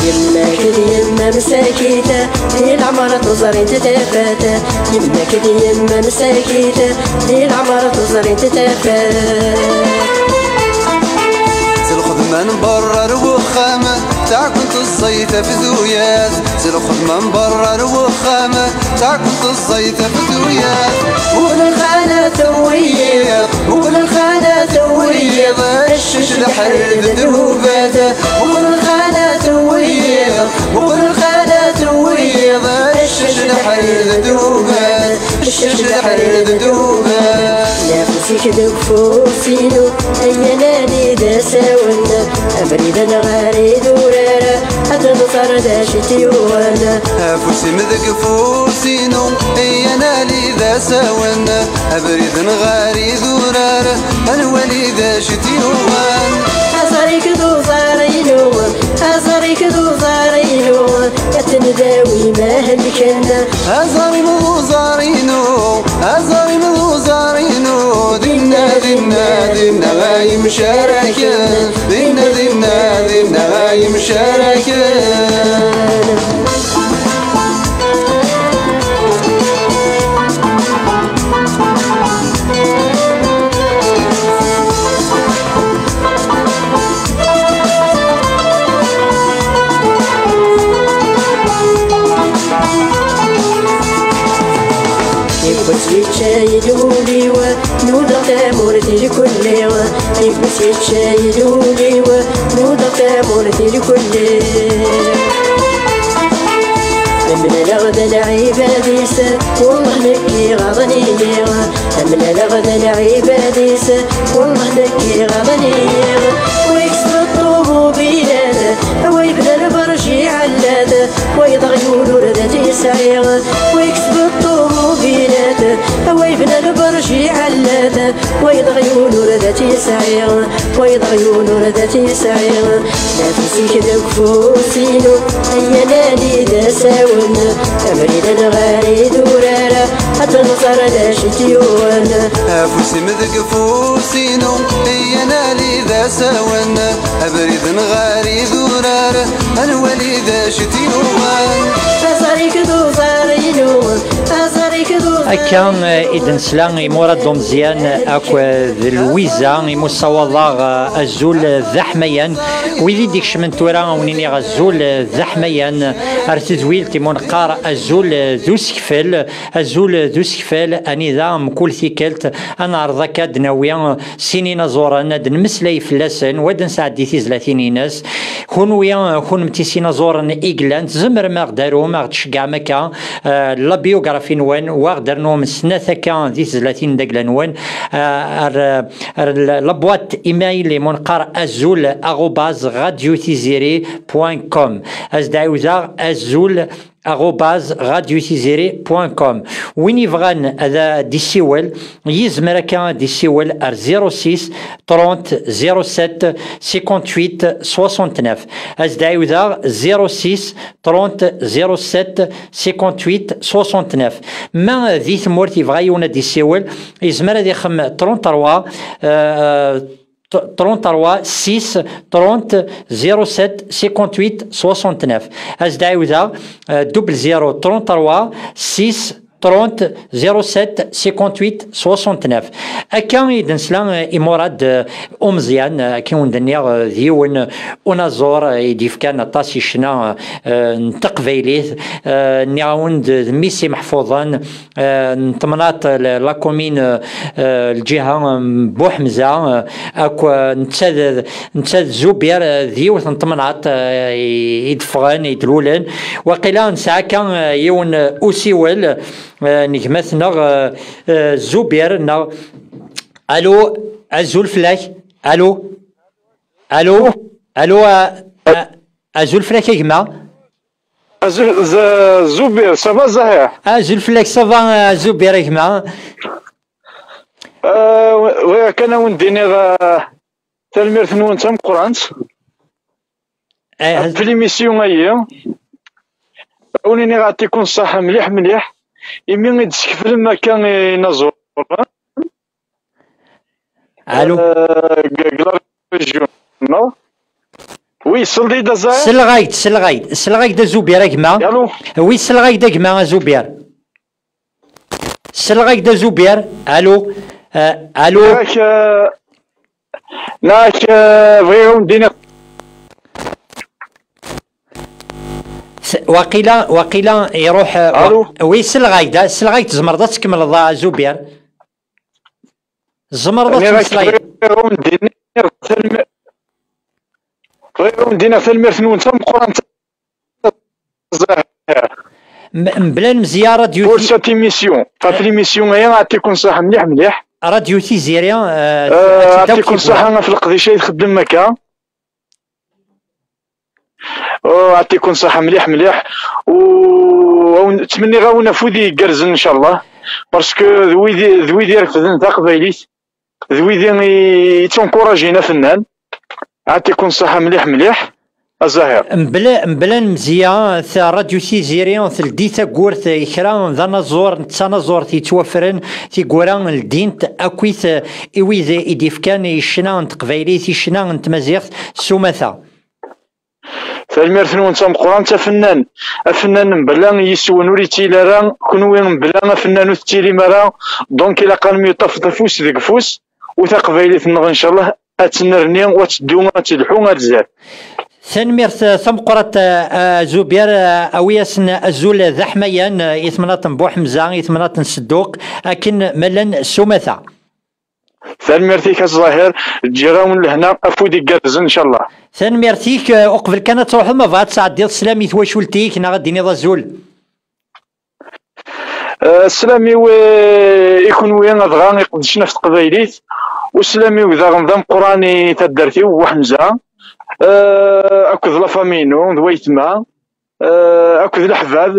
Yemma-k d yemma-m sakit, di leɛmer tuẓrint tafat. Yemma-k d yemma-m sakit, di leɛmer tuẓrint tafat. S lxedma n berra ar wexxam, taɛkent ẓẓayet ɣef tuyat. S lxedma n berra ar wexxam, taɛkent ẓẓayet ɣef tuyat. Ur lxalat wiyiḍ, ur lxalat wiyiḍ, accac d ḥred d ubat. Ur lxalat wiyiḍ, ur lxalat wiyiḍ, accac d ḥred d ubat. Ccac d ḥred d ugar. Nafus-ik deg ufus-inu, ay anadi d asawen, abrid n ɣer idurar, ad nẓer d acu i t-yuɣen. Afus-im deg ufus-inu, ay anadi d asawen, abrid n ɣer idurar, ad nwali d acu i t-yuɣen. Aẓar-ik d uẓar-inu, aẓar-ik d uẓar-inu, ad ten-dawi ma helken. Aẓar-im d uẓar-inu, aẓar-im d uẓar-inu, dinna, dinna, dinna ay mcaraken, dinna, dinna, dinna ay mcaraken. Yiwwas yečča-yi-d ul-iw, nudaɣ tamurt i lkulli. Yiwwas yečča-yi-d ul-iw, nudaɣ tamurt i lkulli. Amlaleɣ d lɛibad-is, wellah nekk iɣaḍen-iyi. Amlaleɣ d lɛibad-is, wellah nekk iɣaḍen-iyi. Wa yekseb ṭṭumubilat, wa yebna lberj iɛellat, wa yeḍɣyul ur d at-yesɛi. Wa yekseb ṭṭumubilat, wa yebna lberj iɛellat, wa yeḍɣyul ur d at-yesɛi. Wa yeḍɣyul ur d at-yesɛi. Afus-ik deg ufus-inu, ay anadi d asawen, abrid n ɣer idurar, ad nẓer d acu i t-yuɣen. Afus-im deg ufus-inu, ay anadi d asawen, abrid n ɣer idurar, ad nwali d acu i t-yuɣen. Akka, eh, i d-nesla i Murad Umeẓyan akked Lwiza, imi ssawaḍeɣ, eh, azul d aḥmayan. Wid i d-ikecmen tura, a wen-iniɣ azul d aḥmayan. Ar tedwilt imi neqqar azul d usekfel, azul d usekfel, anida mkul tikkelt ad neɛreḍ akka ad d-nawi sin inaẓuren, ad d-nemmeslay fell-asen, u ad d-nesɛeddi tizlatin-ines. Kunwi, kunemti s inaẓuren i yellan, tzemrem a ɣ-d-tarum, a ɣ-d-tceggɛem akka, eh, la biographie-nwen, u a ɣ-d-ternum snat akka di tezlatin d agla-nwen, eh, ar, ar la boîte email imi neqqar azul arobase radio tiziri point com. Ad s-d-ɛiwdeɣ, azul arobase radio tiziri point com. Win yebɣan ad d-isiwel, yezmer akka ad d-isiwel ar zéro six trente zéro sept cinquante-huit soixante-neuf. Ad s-d-ɛiwdeɣ, zéro six trente zéro sept cinquante-huit soixante-neuf. Ma di tmurt yebɣa yiwen ad d-isiwel, yezmer ad ixem trente-trois, euh, trente-trois six trente zéro sept cinquante-huit soixante-neuf. Ad s-d-ɛiwdeɣ, euh, double zéro trente-trois six trente zéro sept cinquante-huit soixante-neuf. Akka i d-nesla, euh, i Murad, euh, Umeẓyan, euh, akken wen-d-nniɣ, euh, d yiwen, euh, unaẓur, euh, i d-yefkan aṭas i ccna, euh, n teqbaylit. Euh, nniɣ-awen-d d mmi-s imeḥfuḍen, euh, n temnaḍt, la, la commune, euh, euh, lǧiha, euh, n Buḥemza, euh, akk, euh, netta d, netta d Zubir, euh, d yiwet n temnaḍt, euh, i, i d-ffɣen, i d-lulen. Waqila nesɛa kan, euh, yiwen, euh, usiwel, euh, n gma-tneɣ, euh, euh, Zubir, neɣ. Alo, azul fell-ak. Alo, alo, alo, euh, euh, azul fell-ak a gma. Azul, Z-, Zubir, ça va, Zahir? Azul fell-ak, ça va, euh, Zubir, a gma. Euh, bɣiɣ kan ad wen-d-iniɣ, euh, tanemmirt-nwen d tameqqrant. Eh, ɣef l'émission-ayi. Ad wen-iniɣ, ɛṭikum ṣṣeḥḥa mliḥ, mliḥ, imi i d-teskeflem akka inaẓuren. Alo. Euh, deg, deg la région, non? Oui, selleɣ-d a Zahir. Selleɣ-ak-d, selleɣ-ak-d, selleɣ-ak-d a Zubir, a gma. Alo. Oui, selleɣ-ak-d a gma, a Zubir. Selleɣ-ak-d a Zubir. Alo. Euh, alo. Yak, euh, nak, euh, bɣiɣ ad wen-d-iniɣ. S-, waqila, waqila iruḥ, euh, alo. Oui, selleɣ-ak-d, selleɣ-ak-d, tzemreḍ ad tkemmleḍ, a Zubir. Tzemreḍ ad tmeslayeḍ. Bɣiɣ ad wen-d-iniɣ tanemmi-, bɣiɣ ad wen-d-iniɣ tanemmirt-nwen tameqqrant. M-, mebla lemzeyya, Radio Pour Ti-, cette émission, ɣef l'émission-ayi, ɛṭikum ṣṣeḥḥa mliḥ, mliḥ. Radio Tiziri, euh, euh, ɛṭikum ṣṣeḥḥa ɣef leqdic ay txeddmem akka. Oh, ɛṭikum ṣṣeḥḥa mliḥ, mliḥ. U, awen-, ttmenniɣ-awen afud igerrzen, ncallah. Parce que d wid, d wid irefden taqbaylit, d wid i, i yettunkurajin afennan. Ɛṭikum ṣṣeḥḥa mliḥ, mliḥ, a Zahir. Mebla, mebla lemzeyya, ta Radio Tiziri teldi tawwurt i kra d anaẓur, d tanaẓurt yettwafren, tiwwura ldint akkit i wid i d-ifkan i ccna n teqbaylit, i ccna n tmaziɣt s umata. Tanemmirt-nwen d tameqqrant, afennan, afennan mebla yiswen ur yettili ara, kunwi mebla afennan ur tettilim ara, donc ilaq ad nemyeṭṭafeḍ afus deg ufus, u taqbaylit-nneɣ, ncallah, ad tennerni, u ad teddu, ad telḥu ar zdat. Tanemmirt, eh, tameqqrant, eh, eh, Zubir, eh, awi-asen azul d aḥmayan, eh, i temnaḍt n Buḥemza, i temnaḍt n Sedduq, akken ma llan s umata. Tanemmirt-ik a Zahir, ǧǧiɣ-awen lehna, afud igerrzen, ncallah. Tanemmirt-ik, eh, uqbel kan ad truḥeḍ, ma bɣa ad tesɛeddiḍ sslam i twacult-ik, neɣ ad d-tiniḍ azul. Eh, sslam-iw, eh, i kunwi, adɣa iqeddcen ɣef teqbaylit, u sslam-iw daɣen d ameqqran i taddart-iw, Buḥemza, eh, akked la famille-inu, d waytma, eh, akked leḥbab,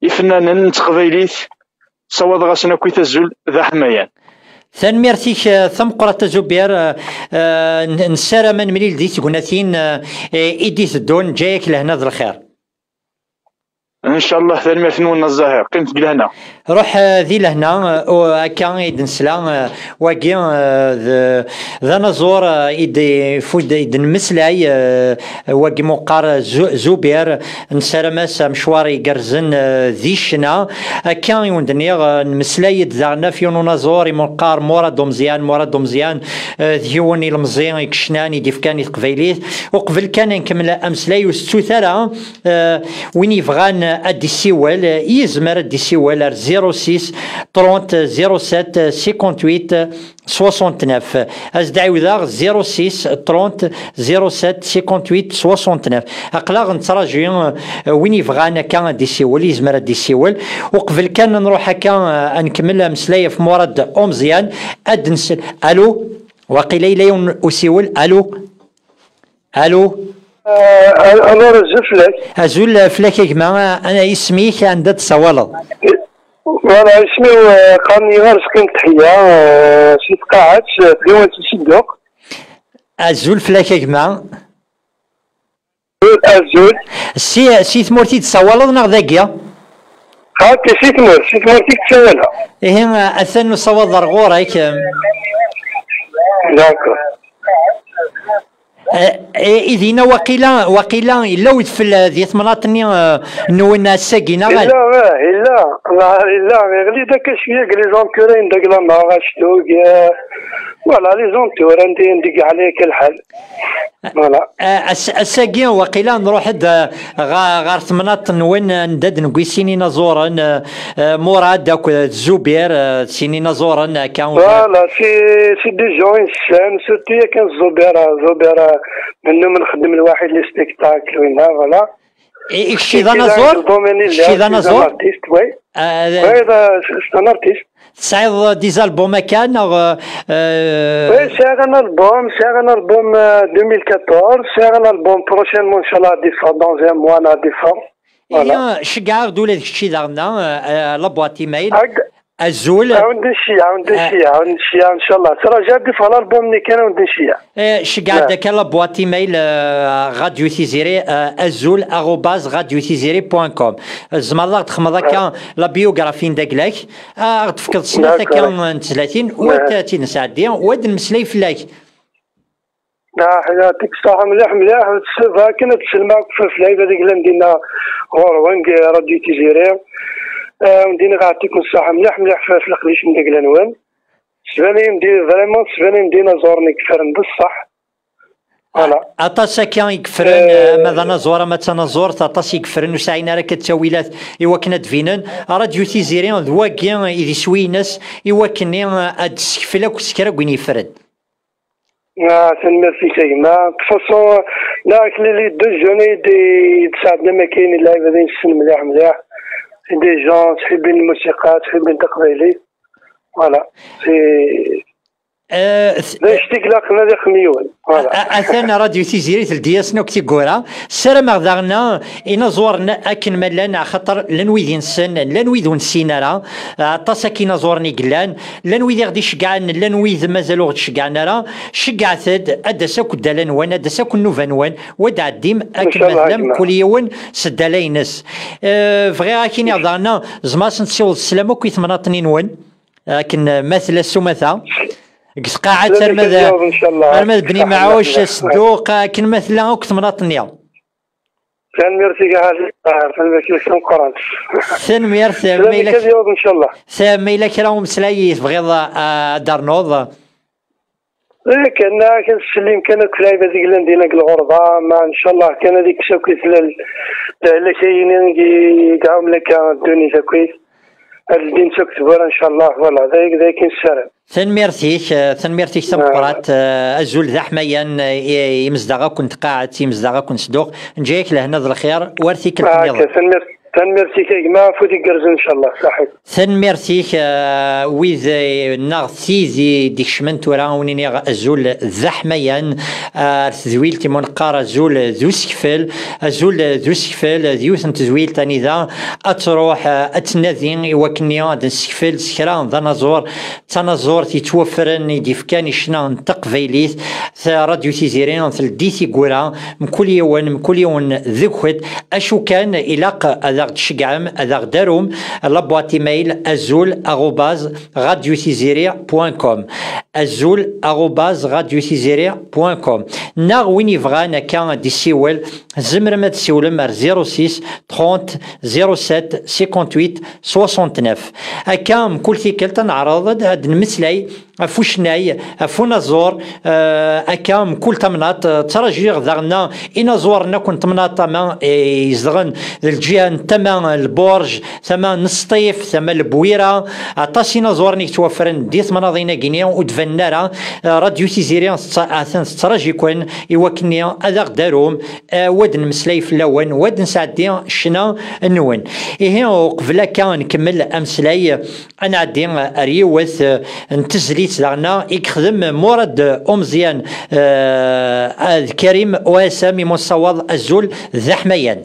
ifennanen n teqbaylit, ssawaḍeɣ-asen akkit azul d aḥmayan. Tanemmirt-ik, eh, tameqqrant a Zubir, eh, eh, n-, nessaram ad nemlil di tegnatin, eh, eh, i d-iteddun, ǧǧa-yak lehna d lxir. Ncallah, tanemmirt-nwen a Zahir, qqimet deg lehna. Ruḥ, eh, di lehna, eh, u-, akka i d-nesla, eh, wagi, eh, d, d anaẓur, eh, i d-, ifud, i d-nemmeslay, eh, wagi meqqar Zu-, Zubir, nessaram-as amecwar igerrzen, eh, di ccna. Akka i wen-d-nniɣ, eh, nemmeslay-d daɣen ɣef yiwen unaẓur i meqqar Murad Umezyan, Murad Umezyan, eh, d yiwen ilemẓi i yecnan, i d-ifkan i teqbaylit. Uqbel kan ad nkemmel ameslay, ur tettut ara, eh, win yebɣan ad d-isiwel, eh, yezmer ad d-isiwel ar zéro six trente zéro sept cinquante-huit soixante-neuf. Ad s-d-ɛiwdeɣ, zéro six trente zéro sept cinquante-huit soixante-neuf. Aql-aɣ nettraǧu, eh, win yebɣan akka ad d-isiwel, yezmer ad d-isiwel. Uqbel kan ad nruḥ akka, eh, ad nkemmel ameslay ɣef Murad Umezyan, ad nsel. Allô? Waqila yella yiwen usiwel. Allô? Allô? Euh, alors, azul fell-ak. Azul, eh, fell-ak a gma, eh, isem-ik, anda d-tsawaleḍ? Voilà, isem-iw, eh, qqaren-iyi Arezqi n Teḥya, eh, si Tqaɛet, eh, tɣiwant n Sedduq. Azul fell-ak a gma. Azul. Si, si tmurt i d-tsawaleḍ neɣ dagi? Xaṭi, si tmurt, si tmurt i d-ssawaleɣ. Ihi, eh, atan usawaḍ ar ɣur-k, eh. D'accord. Eh, eh, i dinna waqila, waqila yella udfel, eh, di temnaḍt-nni, eh, nwen ass-agi, neɣ ala? Yella, eh, yella. Yella, yeɣli-d akka cwiya deg les entours-in, deg Lameɣ, Actug, eh, voilà, les entours, anda, anda i yeɛla akka lḥal. Voilà. Eh, ass-, ass-agi waqila nruḥ-d, eh, ɣa-, ɣer temnaḍt-nwen, anda d-newwi sin inaẓuren, eh, eh, Murad akked Zubir, eh, sin inaẓuren, akka. Voilà, c'est, c'est des gens i nessen, surtout yakan Zubir, Zubir, eh, nennum nxeddem lwaḥid les spectacles, winna, voilà. I, i kečč d anaẓur? Kečč d anaẓur? Artiste, oui. Ah, oui, c'est un artiste. Tesɛiḍ des albums akka, neɣ, euh, oui, sɛiɣ un album, sɛiɣ un album, euh, deux mille quatorze, sɛiɣ un album prochainement, inchallah, ad d-iffeɣ dans un mois, ad d-iffeɣ. Voilà. Ihi, ceggɛeɣ-d ula d kečči daɣen, euh, euh, la boîte email. Azul. Ɛawed nciya, ɛawed nciya, ɛawed nciya, inchallah. Ttṛaǧuɣ ad d-iffeɣ l'album-nni kan, ɛawed nciya. Eh, ceggɛeɣ-d akka la boîte email, euh, Radio Tiziri, euh, azul arobase radio tiziri point com. Tzemreḍ ad ɣ-d-texmeḍ akka la biographie n dagla-k, ad ɣ-d-tefkeḍ snat akka n tezlatin, u ad tt-id-nesɛeddi, u ad d-nemmeslay fell-ak. Ah, yɛṭik ṣṣeḥḥa mliḥ, mliḥ. Akken ad tselmeɣ akk ɣef lɛibad i yellan dinna ɣur-wen deg Radio Tiziri. Ah, wen-d-iniɣ yeɛṭikum ṣṣeḥḥa mliḥ, mliḥ ɣef, ɣef leqdic n dagla-nwen. Sban-iyi-d vraiment, sban-iyi-d inaẓuren i yeffren d ṣṣeḥ. Voilà. Aṭas akka i yeffren, eh, ama d anaẓur, ama d tanaẓurt, aṭas i yeffren, ur sɛin ara akka ttawilat i wakken ad d-binen. Radio Tiziri d wagi i d iswi-ines i wakken, eh, ad d-tessekfel akk s kra n win yeffren. Ah, tanemmirt-ik a gma. De toute façon, là, les deux jeunes i d-, i d-sɛeddan akka i lɛibad i nessen mliḥ, mliḥ. C'est des gens ttḥibbin lmusiqa, ttḥibbin taqbaylit. Voilà. C'est d acu i ilaqen ad ixdem yiwen. Voilà. A-, atan Radio Tiziri teldi-yasen akk tiggura. Ssarameɣ daɣen inaẓuren akken ma llan, axaṭer llan wid i nessen, llan wid ur nessin ara. Aṭas akk inaẓuren i yellan, llan wid i ɣ-d-iceggɛen, llan wid mazal ur ɣ-d-ceggɛen ara. Ceggɛet-d, ad d-tas akk ddala-nwen, ad d-tas akk nnuba-nwen, u ad d-tɛeddim akken ma tellam, mkul yiwen s ddala-ines. Eh, bɣiɣ ad k-iniɣ daɣen, tzemreḍ ad sen-tessiwḍeḍ sslam akk i temnaḍt-nni-nwen? Akken ma tella s umata, deg tqaɛet arma d, arma d Bni Mɛuc, Sedduq, akken ma tella akk temnaḍt-nni. Tanemmirt-ik a Ɛli, tanemmirt-ik tameqqrant. Tanemmirt, ma yella, ma yella kra umeslay i tebɣiḍ, a, ad d-ternuḍ? Eh, kan, kan ttsellim kan akk lɛibad i yellan dinna deg lɣerba, ma ncallah kan ad ikkes akk lehlak-ayi i iɛummen akka ddunit akk. Ad ldint akk tmura, ncallah, voilà, d ay-, d ayen i nessaram. Tanemmirt-ik, eh, tanemmirt-ik tameqqrant, eh, azul d aḥmayan, eh, i, i yimezdaɣ akk n tqaɛet, i yimezdaɣ akk n Sedduq, nǧa-yak lehna d lxir, war tikkelt nniḍen. Tanemmirt, tanemmirt-ik a gma, afud igerrzen, ncallah, saḥit. Tanemmirt-ik, eh, wid, eh, neɣ tid i d-ikecmen tura, wen-iniɣ azul d aḥmayan, eh, ar tedwilt i mu neqqar azul d usekfel, azul d usekfel, d yiwet n tedwilt anida ad truḥ, eh, ad tnadi i wakken ad nessekfel s kra d anaẓur, d tanaẓurt yettwaffren i d-yefkan i ccna n teqbaylit. Ta Radio Tiziri teldi tiggura, mkul yiwen, mkul yiwen deg-wet, acu kan ilaq ad aɣ Tceggɛem ad aɣ-d-tarum la boîte email azul arobase radio tiziri point com, azul arobase radio tiziri point com, neɣ win yebɣan akka ad d-isiwel, tzemrem ad d-siwlem ar zéro six trente zéro sept cinquante-huit soixante-neuf. Akka, mkul tikkelt ad neɛreḍ ad d-nemmeslay ɣef ucennay, ɣef unaẓur, eh, akka mkul tamnaḍt, eh, ttṛajiɣ daɣen inaẓuren akk n temnaḍt ama, eh, izedɣen d lǧiha n tama n Lburj, tama n Sṭif, tama n Lebwira, aṭas inaẓuren i yettwaffren di temnaḍin-agi-ni ur d-banen ara. Eh, Radio Tiziri tettṛa-, atan tettṛaji-ken i wakken ad aɣ-d-tarum, eh, wa d-nemmeslay fell-awen, wa d-nesɛeddi ccna-nwen. Ihi, uqbel akka nkemmel ameslay, ad nɛeddi ar yiwet, eh, n tezlit daɣen i yexdem Murad Umeẓyan, eh, d Karim O S M imussawaḍ azul d aḥmayan.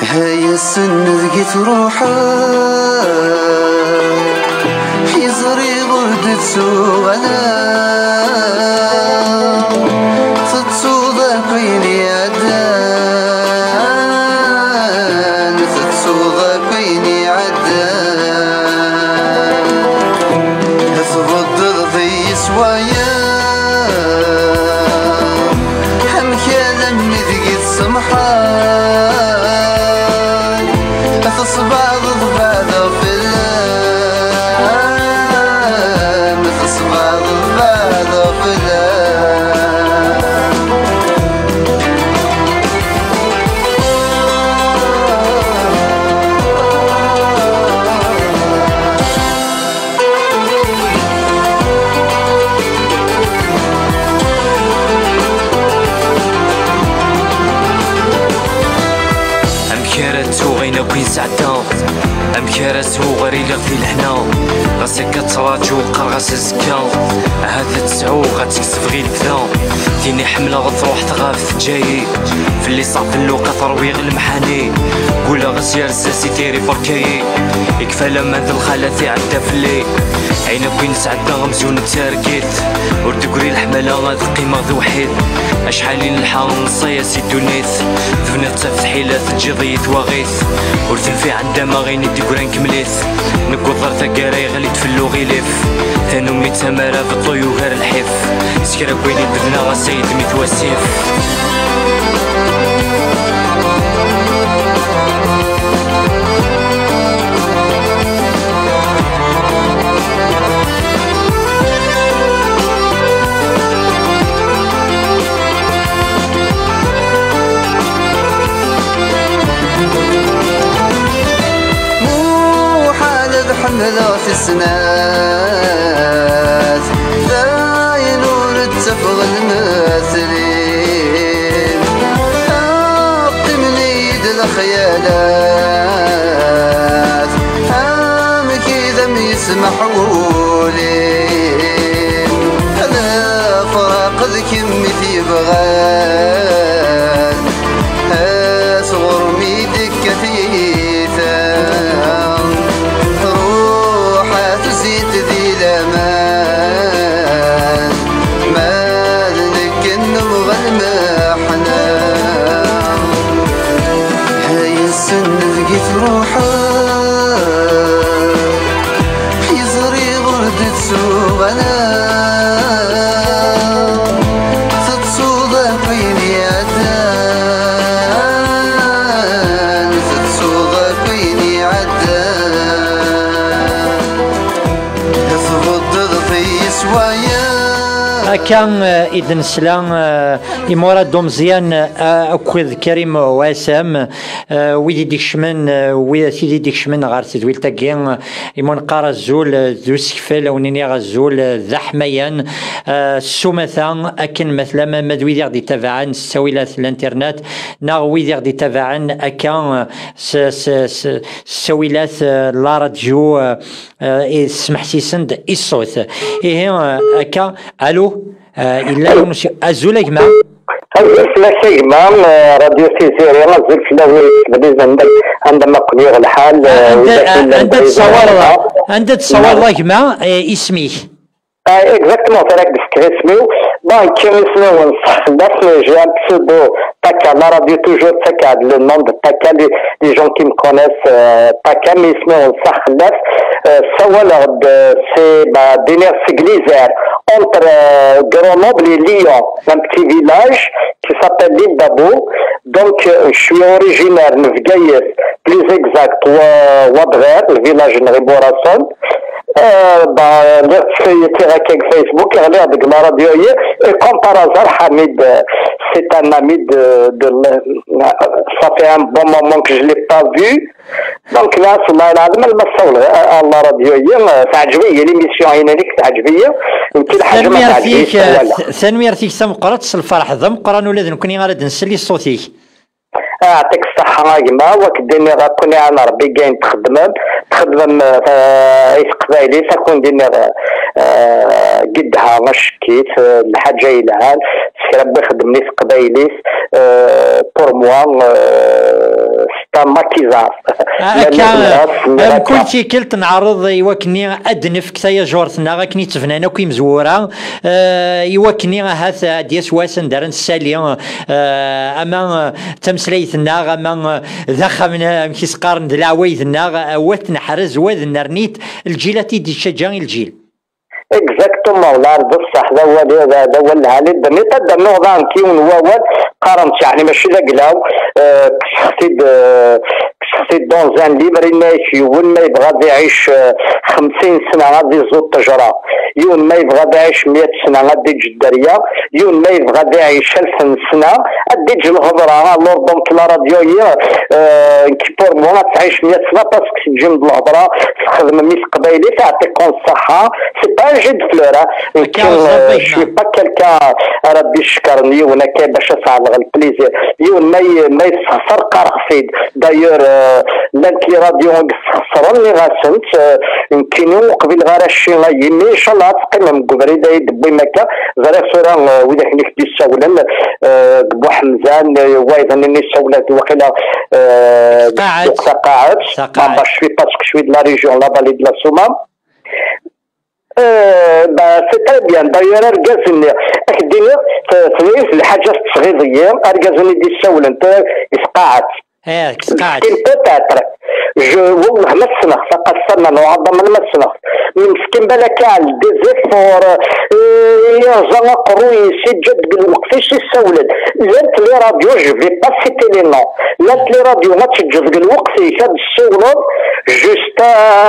Hay ass-n deg i truḥeḍ, ḥiẓriɣ ur d-ttuɣaleɣ. Tettuḍ akk ayen iɛeddan, tettuḍ akk ayen iɛeddan. Tbeddeḍ-iyi s wayeḍ, amek alammi deg i tsemḥeḍ? Tesbeɛdeḍ beɛdeɣ fell-am, tesbeɛdeḍ beɛdeɣ fell-am. Amek ara ttuɣ ayen akk i nesɛedda? Amek ara sɛuɣ ar iliɣ di lehna? Ɣas akka ttraǧuɣ, qqareɣ-as azekka. Ahat ad tesɛuɣ, ad tekseb ɣi lebda. Tin i ḥemmleɣ truḥ tɣab teǧǧa-yi. Fell-i ṣaḥ felluq ad terwiɣ lemḥani. Gguleɣ-as yerza si tiri berka-yi. Ikfa laman d lxalat iɛedda fell-i. Ayen akk i nesɛedda amzun d targit. Ur d-tegri leḥmala ad qqimeɣ d wḥid. Acḥal i nelḥa nṣaya si ddunit. Tebniḍ tafetḥila teǧǧiḍ-iyi twaɣit. Ur tenfiɛ ndama ayen i d-yegran kemmel-it. Newweḍ ar taggara yeɣli-d fell-i uɣilif. Tanumi d tamara beṭṭu yugar lḥif. S kra n wayen i d-bneɣ ass-a yeddem-it wasif. Muḥal ad ḥemmleɣ tis snat, d ayen ur ttafeɣ lmetl-im. Qqimen-iyi-d lexyalat, amek i d am-yesmeḥ wul-im. Lefraq d kemm i t-yebɣan, sɣur-m i d-tekka tiyita. Ruḥ a tuzzint di laman, ma d nekk nnuɣ lmeḥna. Hay ass-n deg i truḥeḍ, ḥiẓriɣ ur d-ttuɣaleɣ. Tettuḍ akk ayen i Akka, eh, i d-nesla, eh, i Murad Umeẓyan, eh, akked Karim Wasam, eh, wid i d-ikecmen, eh, wid, tid i d-ikecmen ɣer tedwilt-agi, eh, i mu neqqar azul, eh, d usekfel, a wen-iniɣ azul, eh, d aḥmayan, eh, s umata, akken ma tlam, ma d wid i ɣ-d-ittabaɛen s ttawilat n l'internet, neɣ wid i ɣ-d-ittabaɛen akka, eh, s, s, s, s ttawilat, eh, n la radio, eh, eh, i tesmeḥsisen-d i ṣṣut. Ihi, eh, akka, alu, eh, yella yiwen usi-, azul a gma. Azul fell-ak a gma, eh, Radio Tiziri, azul fell-awen i yesbedden anda, anda ma ken-yuɣ lḥal, eh, anda, widak yellan anda bɛid tessawaleḍ, anda tessawaleḍ a gma, eh, isem-ik? Ah, exactement, tura k-d-fkeɣ isem-iw. Bon, kra isem-iw n ṣṣeḥ fell-as, mais j'ai un pseudo Taka, la radio toujours Taka, le nom de Taka, les, les gens qui me connaissent, euh, Taka, mais isem-iw n ṣṣeḥ fell-as. Euh, ssawaleɣ-d, euh, c'est, bah, d-iniɣ seg Lizar, entre, euh, Grenoble et Lyon, un petit village qui s'appelle l'île d'Abo. Donc, euh, je suis originaire de Bgayet, plus exact, Wa-, Wadɣir, le village n Ɣiburasen. Euh, bah, lliɣ ttfaytiɣ akka deg Facebook, ɣliɣ deg la radio-yi, et comme par hasard, Hamid, euh, c'est un ami de, de, ça fait un bon moment que je l'ai pas vu. Donc là, ṣellah lɛaḍem, alma ssawleɣ, euh, à la radio-yi, euh, teɛǧeb-iyi, l'émission-agi teɛǧeb-iyi, nekk lḥaǧa ma teɛǧeb-iyi, ssawaleɣ. Tanemmirt-ik tameqqrant, s lferḥ d ameqqran ula d nekkni ara d-nsel i ṣṣut-ik. Aɛṭik ṣṣeḥḥa a gma, wa k-d-iniɣ akk niɛan Ṛebbi ayen txeddmem, txeddmem, eh, i teqbaylit, ad ken-d-iniɣ, eh, gedha acekkit, eh, lḥaǧa yelhan, s kra n wixeddmen i teqbaylit, eh, pour moi, eh, c'est un maquisard. Ah, akka, mkul tikkelt nɛerreḍ i wakken ad d-nefk tayajurt-nneɣ akken i tt-bnan akk imezwura, eh, i wakken ahat ad d-yas wass anda ara nessali, eh, ama, eh, d tameslayt-nneɣ, ama, eh, d axxam, amek i s-qqaren, d leɛwayed-nneɣ, eh, wa ad t-neḥrez, wa ad nerni-t, lǧil ad t-id-ittaǧǧa i lǧil. Exactement, la d ṣṣeḥ, d awal, d, d awal lɛali. Dmiṭ ad d-rnuɣ daɣen yiwen n wawal, qqaren-t, yeɛni mačči d aglaw, eh, kkseɣ-t-id, eh, kkseɣ-t-id dans un livre, yenna-ak yiwen ma yebɣa ad iɛic, eh, xemsin sna ad iẓu ṭṭejra, yiwen ma yebɣa ad iɛic meyya sna ad iǧǧ dderya, yiwen ma yebɣa ad iɛic alf n sna ad iǧǧ lhedra. Alors donc la radio-yi, euh, qui pour moi ad tɛic meyya sna parce que teǧǧim-d lhedra, txedmem i teqbaylit, yeɛṭikum ṣṣeḥḥa. C'est pas un jeu de fleurs, hein. Nekk, euh, je suis pas quelqu'un ara d-icekkren yiwen akka bac ad s-ɛelleɣ le plaisir. Yiwen ma y-, ma yessexṣer, qqareɣ-t-id. D'ailleurs, euh, llant les radios i yessexṣren, nniɣ-asent, euh, nekkini ur qbileɣ ara cci-ayi, mais inchallah ad teqqimem deg ubrid ay d-tewwim akka. Ẓriɣ tura, euh, widak i k-d-issawlen, euh, deg Buḥemzan, euh, wayeḍ-nni issawlen waqila, euh, deg Taqaɛet. Taqaɛet. Taqaɛet. Bon, bah, je suis pas, je suis de la région, la vallée de la Souma. Euh, bah, c'est très bien. D'ailleurs, argaz-nni, ad k-d-iniɣ, t-, tenna-yi-d lḥaǧa tesɣiḍ-iyi, argaz-nni d-issawlen, t-, isqaɛed. Eh, deg tqaɛet. Meskin peut-être. Je, والله ma ssneɣ, faqat sama n uɛḍam ma ssneɣ. Meskin balak iɛell des efforts, euh, yerẓa aqerruy-is, yeǧǧa-d deg lweqt-is issawlen. Llant les radios, je vais pas citer les noms. Llant les radios, ma teǧǧeḍ deg lweqt-ik ad d-tessiwleḍ, juste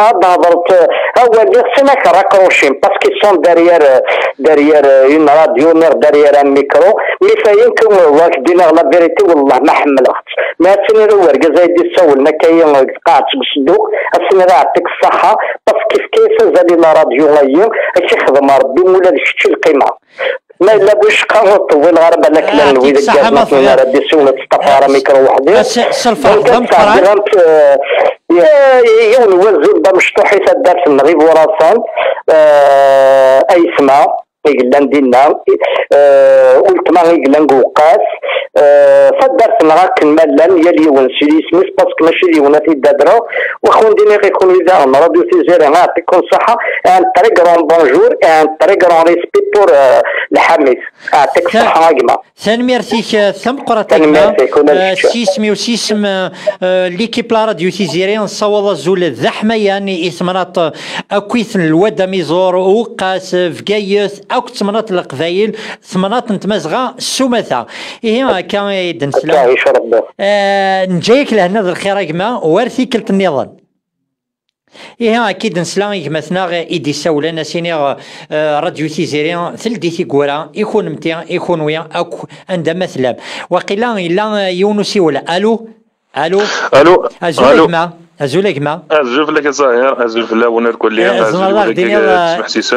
ad d-thedreḍ, euh, awal-nni, xṣin ad k-raccrochent, parce qu'ils sont derrière, euh, derrière, euh, une radio, neɣ derrière un micro. Mi fayen, wa k-d-iniɣ la vérité, والله ma ḥemmleɣ-tt. Ma ad tiniḍ i urgaz ay d-issawlen akka-yi deg tqaɛet seg usedduq, ad tiniḍ aɛṭik ṣṣaḥa, parce que yefka-yas azal i la radio-ayi, ad k-ixdem Ṛebbi, ma ula d kečč i lqima. Ma yella bu cqa ur ṭewwileɣ ara, balak llan wid n yiẓmaten ara d-issawlen, ad ttṭafaɣ ara mikru weḥd-i. Donc, ad sɛeddiɣ, eh, yiwen n wazul d amecṭuḥ i taddart-nneɣ Iburasen, eh, ayetma i yellan dinna, eh, ultma i yellan deg uweqqas, eh, taddart-nneɣ akken ma llan, yal yiwen s yisem-is, parce que mačči d yiwen ad t-id-adreɣ. Wa xun d-iniɣ i kunwi daɣen, Radio Tiziri, yeɛṭikum ṣṣeḥḥa, un très grand bonjour et un très grand respect pour, eh, Lḥamid. Yeɛṭik ṣṣeḥḥa a gma. Tanemmirt-ik, eh, tameqqrant a gma. Tanemmirt-ik, ula d kečč. Eh, s yisem-iw, s yisem, eh, eh, l'équipe la Radio Tiziri, nessawaḍ azul d aḥmayan i, i temnaḍt, eh, akkit n Lwad Amiẓur, Uweqqas, eh, Bgayet, akk temnaḍt n Leqbayel, temnaḍt n Tmazɣa s umata. Ihi, akka i d-nesla. Akka, ic Rebbi. Eh, neǧǧa-yak lehna d lxir a gma, war tikkelt nniḍen. Ihi, akka i d-nesla i gma-tneɣ i d-issawlen, a s-iniɣ, eh, Radio Tiziri teldi tiggura i kunemti, i kunwi akk, anda ma tellam. Waqila yella, eh, yiwen usiwel. Alu? Alu? Alu? Azul a gma. Azul a gma. Azul fell-ak a Zahir, azul fell-awen irkelli, eh, azul tzemreḍ ad aɣ-d-tiniḍ,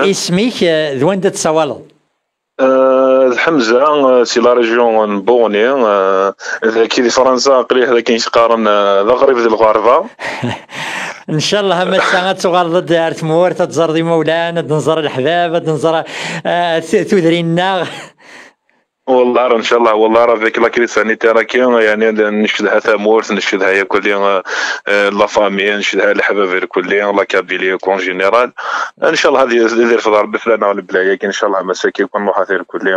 eh, isem-ik, eh, d wanda d-tsawaleḍ? Eh, d Ḥemza, eh, si la région n Buɣni, eh, dagi di Fransa, aql-i dagi i s-qqaren, eh, d aɣrib di lɣerba. Ncallah, a massa, ad tuɣaleḍ-d ar tmurt, ad tẓerreḍ imawlan, ad nẓer leḥbab, ad nẓer, eh, t-, tudrin-nneɣ. Wallah, ncallah, wallah, avec la crise sanitaire akkin, yani, ncedha tamurt, ncedha yakk, eh, eh, la famille, ncedha leḥbab irkelli, la Kabylie en général. Ncallah ad y-, ad irfed Rebbi fell-aneɣ lebla-agi, ncallah, ma s akka kan nruḥ ad irkelli.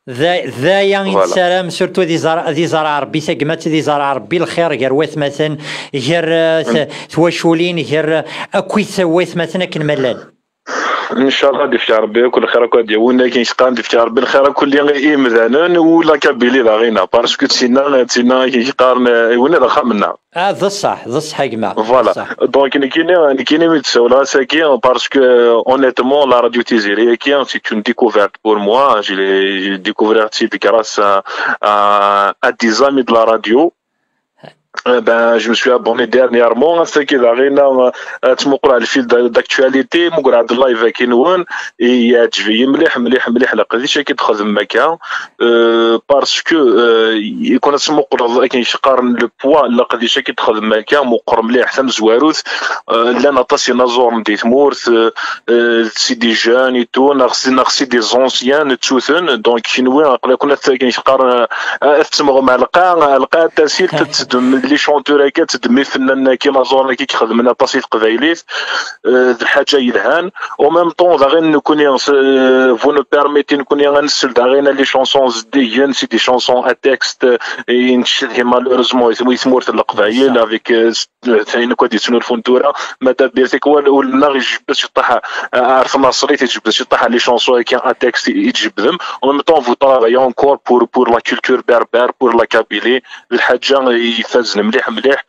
D, d aya i nessaram, surtout ad iẓer, ad iẓer Rebbi tagmat, ad iẓer Rebbi lxir gar watmaten, gar, eh, t-, twaculin, gar, eh, akkit watmaten akken ma llan. Ncallah ad ifk Rebbi akk lxir akk ad yawin akken yecqan, ad ifk Rebbi lxir akk i imdanen u la Kabylie daɣina, parce que d tinna, d tinna akken yeqqaren, eh, i win d axxam-nneɣ. Ah, d ṣṣeḥ, d ṣṣeḥ a gma. Voilà. Donc, nekkini, nekkini mi d-ssawleɣ ass-agi, parce que, euh, honnêtement, la radio Tiziri-agi, c'est une découverte pour moi. Je l'ai, j'ai découvert grâce à, à, à des amis de la radio. Eh ben, je me suis abonné dernièrement, ass-agi daɣina, euh, ad tmuqleɣ le fil d'a-, d'actualité, muqleɣ-d live-agi-nwen, yeɛǧeb-iyi mliḥ, mliḥ, mliḥ leqdic-agi txedmem akka. Euh, parce que, euh, i kun ad tmuqleḍ akken i qqaren le poids n leqdic-agi txedmem akka, meqqer mliḥ, tamezwarut, euh, llan aṭas inaẓuren di tmurt, euh, euh, c'est des jeunes et tout, neɣ c'est, neɣ c'est des anciens, ttuten. Donc, kenwi, aql-aken ad, akken i qqaren, euh, ad temmɣem ɣer lqaɛa, ɣer lqaɛa n tasilt, ad teddem les chanteurs-agi, ad teddem ifennanen-agi, inaẓuren-agi i ixedmen aṭas i teqbaylit, euh, d lḥaǧa yelhan. En même temps, daɣen, nekkni, euh, vous nous permettez, nekkni, ad nsel daɣen les chansons zeddigen, c'est des chansons à texte, euh, i ncedhi malheureusement i tmurt n Leqbayel, avec, euh, ayen akk ad yesnulfun tura, ma d abir tikwal, ul-nneɣ ijebbed ciṭṭaḥ, euh, ar tnaṣlit, ijebbed ciṭṭaḥ les chansons-agi à texte i, i tjebbdem. En même temps, vous travaillez encore pour, pour la culture berbère, pour la Kabylie, d lḥaǧa ifazen mliḥ, mliḥ.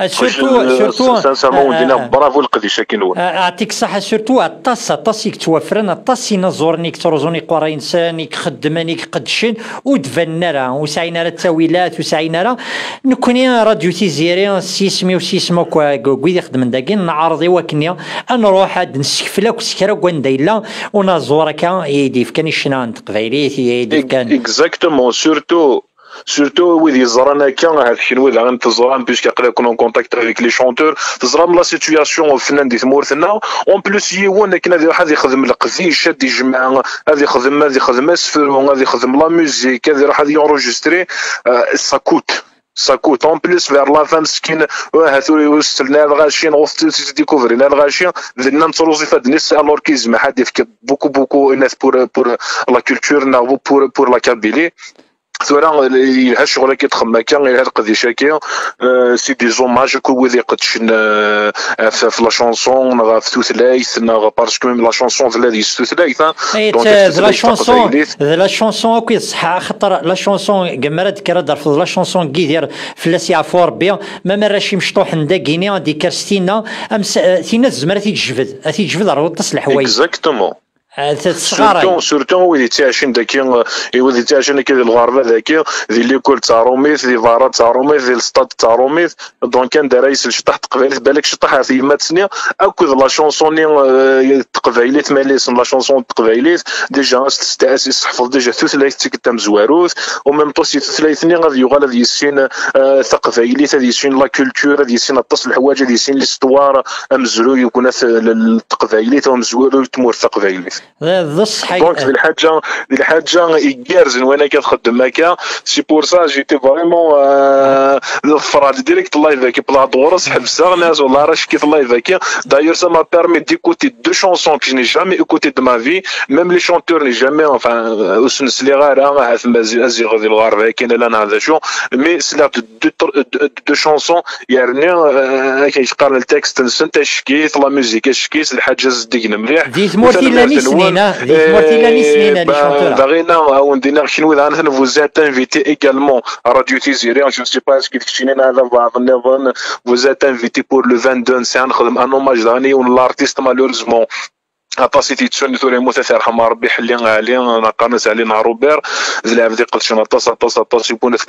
Ah, surtout, je, surtout, sincèrement, euh, on dit, euh, bravo leqdic-agi-nwen. Euh, yeɛṭik ṣṣeḥḥa, surtout aṭas, aṭas i yettwafren, aṭas inaẓuren i yettruẓun iqerray-nsen, i ixeddmen, i iqeddcen, ur d-banen ara, ur sɛin ara ttawilat, ur sɛin ara. Nekkni, Radio Tiziri, s yisem-iw, s yisem akk, uh, g-, wid ixeddmen dagi, neɛreḍ i wakken ad nruḥ ad d-nessekfel akk s kra n wanda yella unaẓur akka i d-yefkan i ccna n teqbaylit, i d-yefkan. Exactement, surtout, surtout wid yeẓran akka, ahat kenwi daɣen teẓram, puisque aql-aken en contact avec les chanteurs, teẓram la situation n ufennan di tmurt-nneɣ. En plus, yiwen akken ad iruḥ ad ixdem leqdic, ad ijmeɛ, ad ixdem, ad ixdem asefru, ad ixdem la musique, ad iruḥ ad yenregistré, euh, ça coûte. Ça coûte. En plus, vers la fin, meskin, ahat ur, ur sellen ara lɣaci, neɣ ur t-, ur t-découvrin ara lɣaci, dinna nettruẓ ifadden-is, alors que yezmer ad yefk beaucoup, beaucoup, enough pour, pour la culture, neɣ pour, pour la Kabylie. Tura, yelha ccɣel-agi, txemma akka, yelha leqdic-agi, euh, c'est des hommages akk i wid iqeddcen, euh, ɣef, ɣef la chanson, neɣ ɣef tutlayt, neɣ parce que même la chanson tella deg-s tutlayt, hein. Donc, d la chanson, d la chanson akk i d ṣṣeḥ, axaṭer la chanson, gemmer ad d-kker ad d-terfeḍ la chanson n Yidir, fell-as yeɛfu Rebbi, ma arrac imecṭuḥen dagini, ad d-ikker s tinna, am s-, eh, tinna tezmer ad t-id-tejbed, ad t-id-tejbed ar waṭas n leḥwayeǧ. Exactement. Ah, t-, tesɣaray. Surtout, surtout wid yettɛicin daki, eh, i wid yettɛicin akka di lɣerba daki, di likul d taṛumit, di berra d taṛumit, di lestad d taṛumit. Donc, anda ara yesel ciṭṭaḥ teqbaylit, balak ciṭṭaḥ ɣef yemma-tsen-nni, akked la chanson-nni, eh, teqbaylit, ma yella yessen la chanson n teqbaylit, déjà, as-, as-, as-, yesseḥfeḍ déjà tutlayt d tikkelt tamezwarut, en même temps, si tutlayt-nni ad yuɣal ad yissin, eh, taqbaylit, ad yissin la culture, ad yissin aṭas n leḥwayeǧ, ad yissin l'histoire, amezruy n teqbaylit, amezruy n tmurt taqbaylit. D, d ṣṣeḥ. Donc, d lḥaǧa, d lḥaǧa igerrzen win akka txeddem akka. C'est pour ça, j'étais vraiment, euh, ḍefreɣ-d direct live-agi, wwḍeɣ-d ɣur-s, ḥebseɣ, nniɣ-as, wallah, ara cekkeɣ live akka. D'ailleurs, ça m'a permis d'écouter deux chansons que je n'ai jamais écoutées de ma vie. Même les chanteurs, n'ai jamais, enfin, euh, ur sen-sliɣ ara, ahat ma zi-, ad ziɣ di lɣerba akken ala neɣ d acu. Mais sliɣ-d deux, tr-, deux, deux chansons, yerni, euh, akken qqaren le texte-nsent, ack-it, la musique, ack-itt, d lḥaǧa zeddigen mliḥ. Di tmurt i llan i Tnina, di tmurt i llan isem-ina, les chanteurs. Daɣina, a wen-d-iniɣ, kenwi daɣen, vous êtes invité également à Radio Tiziri. Je ne sais pas, est-ce que d keččini neɣ d albaɛḍ nniḍen, vous êtes invité pour le vingt-deux. Nesɛa nexdem un hommage daɣen i yiwen n l'artiste, malheureusement, aṭas i t-yettun tura, yemmut, ad t-yerḥem Rebbi, Ḥelli Ɛli, neɣ qqaren-as Ɛli neɣ Robert. D lɛebd iqedcen aṭas, aṭas, aṭas, i wunat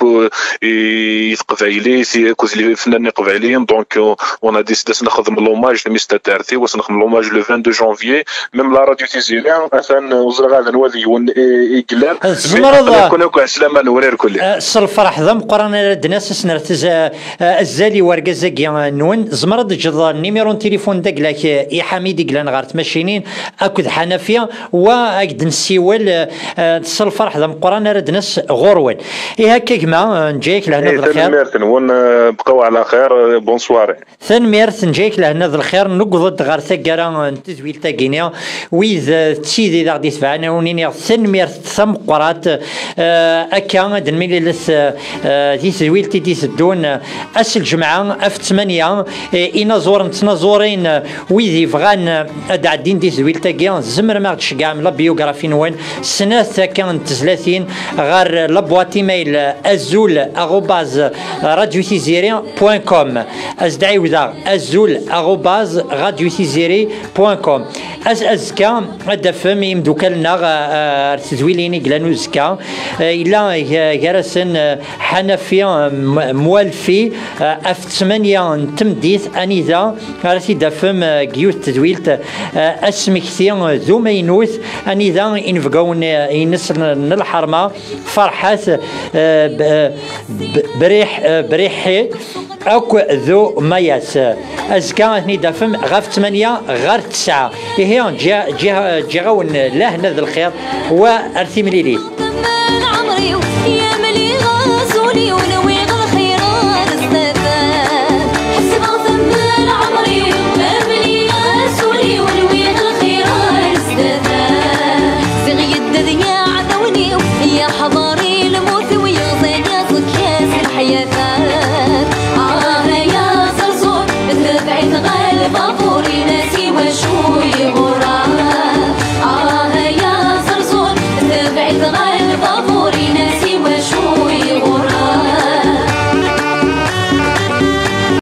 i, i teqbaylit, i, akked lifennanen iqbayliyen. Donc, euh, on a décidé ad s-nexdem l'hommage, mi s-d-terti, ad s-nexdem l'hommage le vingt-deux janvier. Même la radio Tiziri, atan, ur ẓriɣ ad anwa deg-wen i, i yellan. Tzemreḍ, mais aql-aken akk ɛeslama-nwen irkelli. Eh, s lferḥ d ameqqran ara d-nas, ad s-nerr taz-, eh, azal i wergaz-agi-nwen. Tzemreḍ ad d-teǧǧeḍ nimiru n tilifun d agla-k, eh, i Ḥamid i yellan ɣer tmacinin akked Ḥanafi, wa ad d-nessiwel, eh, eh, s lferḥ d ameqqran ara d-nas ɣur-wen. Ihi akka gma, eh, neǧǧa-yak lehna d lxir. Tanemmirt-nwen, eh, bqaw ɛla xir, eh, bonne soirée. Tanemmirt, neǧǧa-yak lehna d lxir, newweḍ-d ɣer taggara n tedwilt-agi-ni. Wid, eh, d tid i d aɣ-d-itebɛen, ad wen-iniɣ tanemmirt tameqqrant. Eh, akka, ad d-nemlilet, eh, eh, di tedwilt i d-iteddun, eh, ass n lǧemɛa, af ttmanya, eh, inaẓuren d tnaẓurin, eh, wid yebɣan, eh, ad d-ɛeddin di tedwilt-agi, tzemrem ad aɣ-d-tceggɛem la biographie-nwen, snat akka n tezlatin ɣer la boîte email, eh, azul arobase radio tiziri point com. Ad s-d-ɛiwdeɣ, azul arobase radio tiziri point com. Az-, azekka ad d-tafem imeddukal-nneɣ, eh, eh, ar tedwilin i yellan uzekka. Eh, yella g-, gar-asen, eh, Ḥanafi, eh, m-, Mwalfi, eh, af ttmanya n tmeddit, anida ara t-id-tafem, eh, deg yiwet tedwilt, eh, asmekti, eh, d umaynut, anida inebgawen, eh, ines n, n lḥerma, Ferḥat, eh, b-, eh, b-, Briḥ-, eh, Briḥi, akk d umayas. Azekka ad ten-id-tafem ɣef ttmanya ɣer tesɛa. Ihi, ǧǧiɣ-, ǧǧiɣ-, ǧǧiɣ-awen lehna d lxir, wa ar timlilit.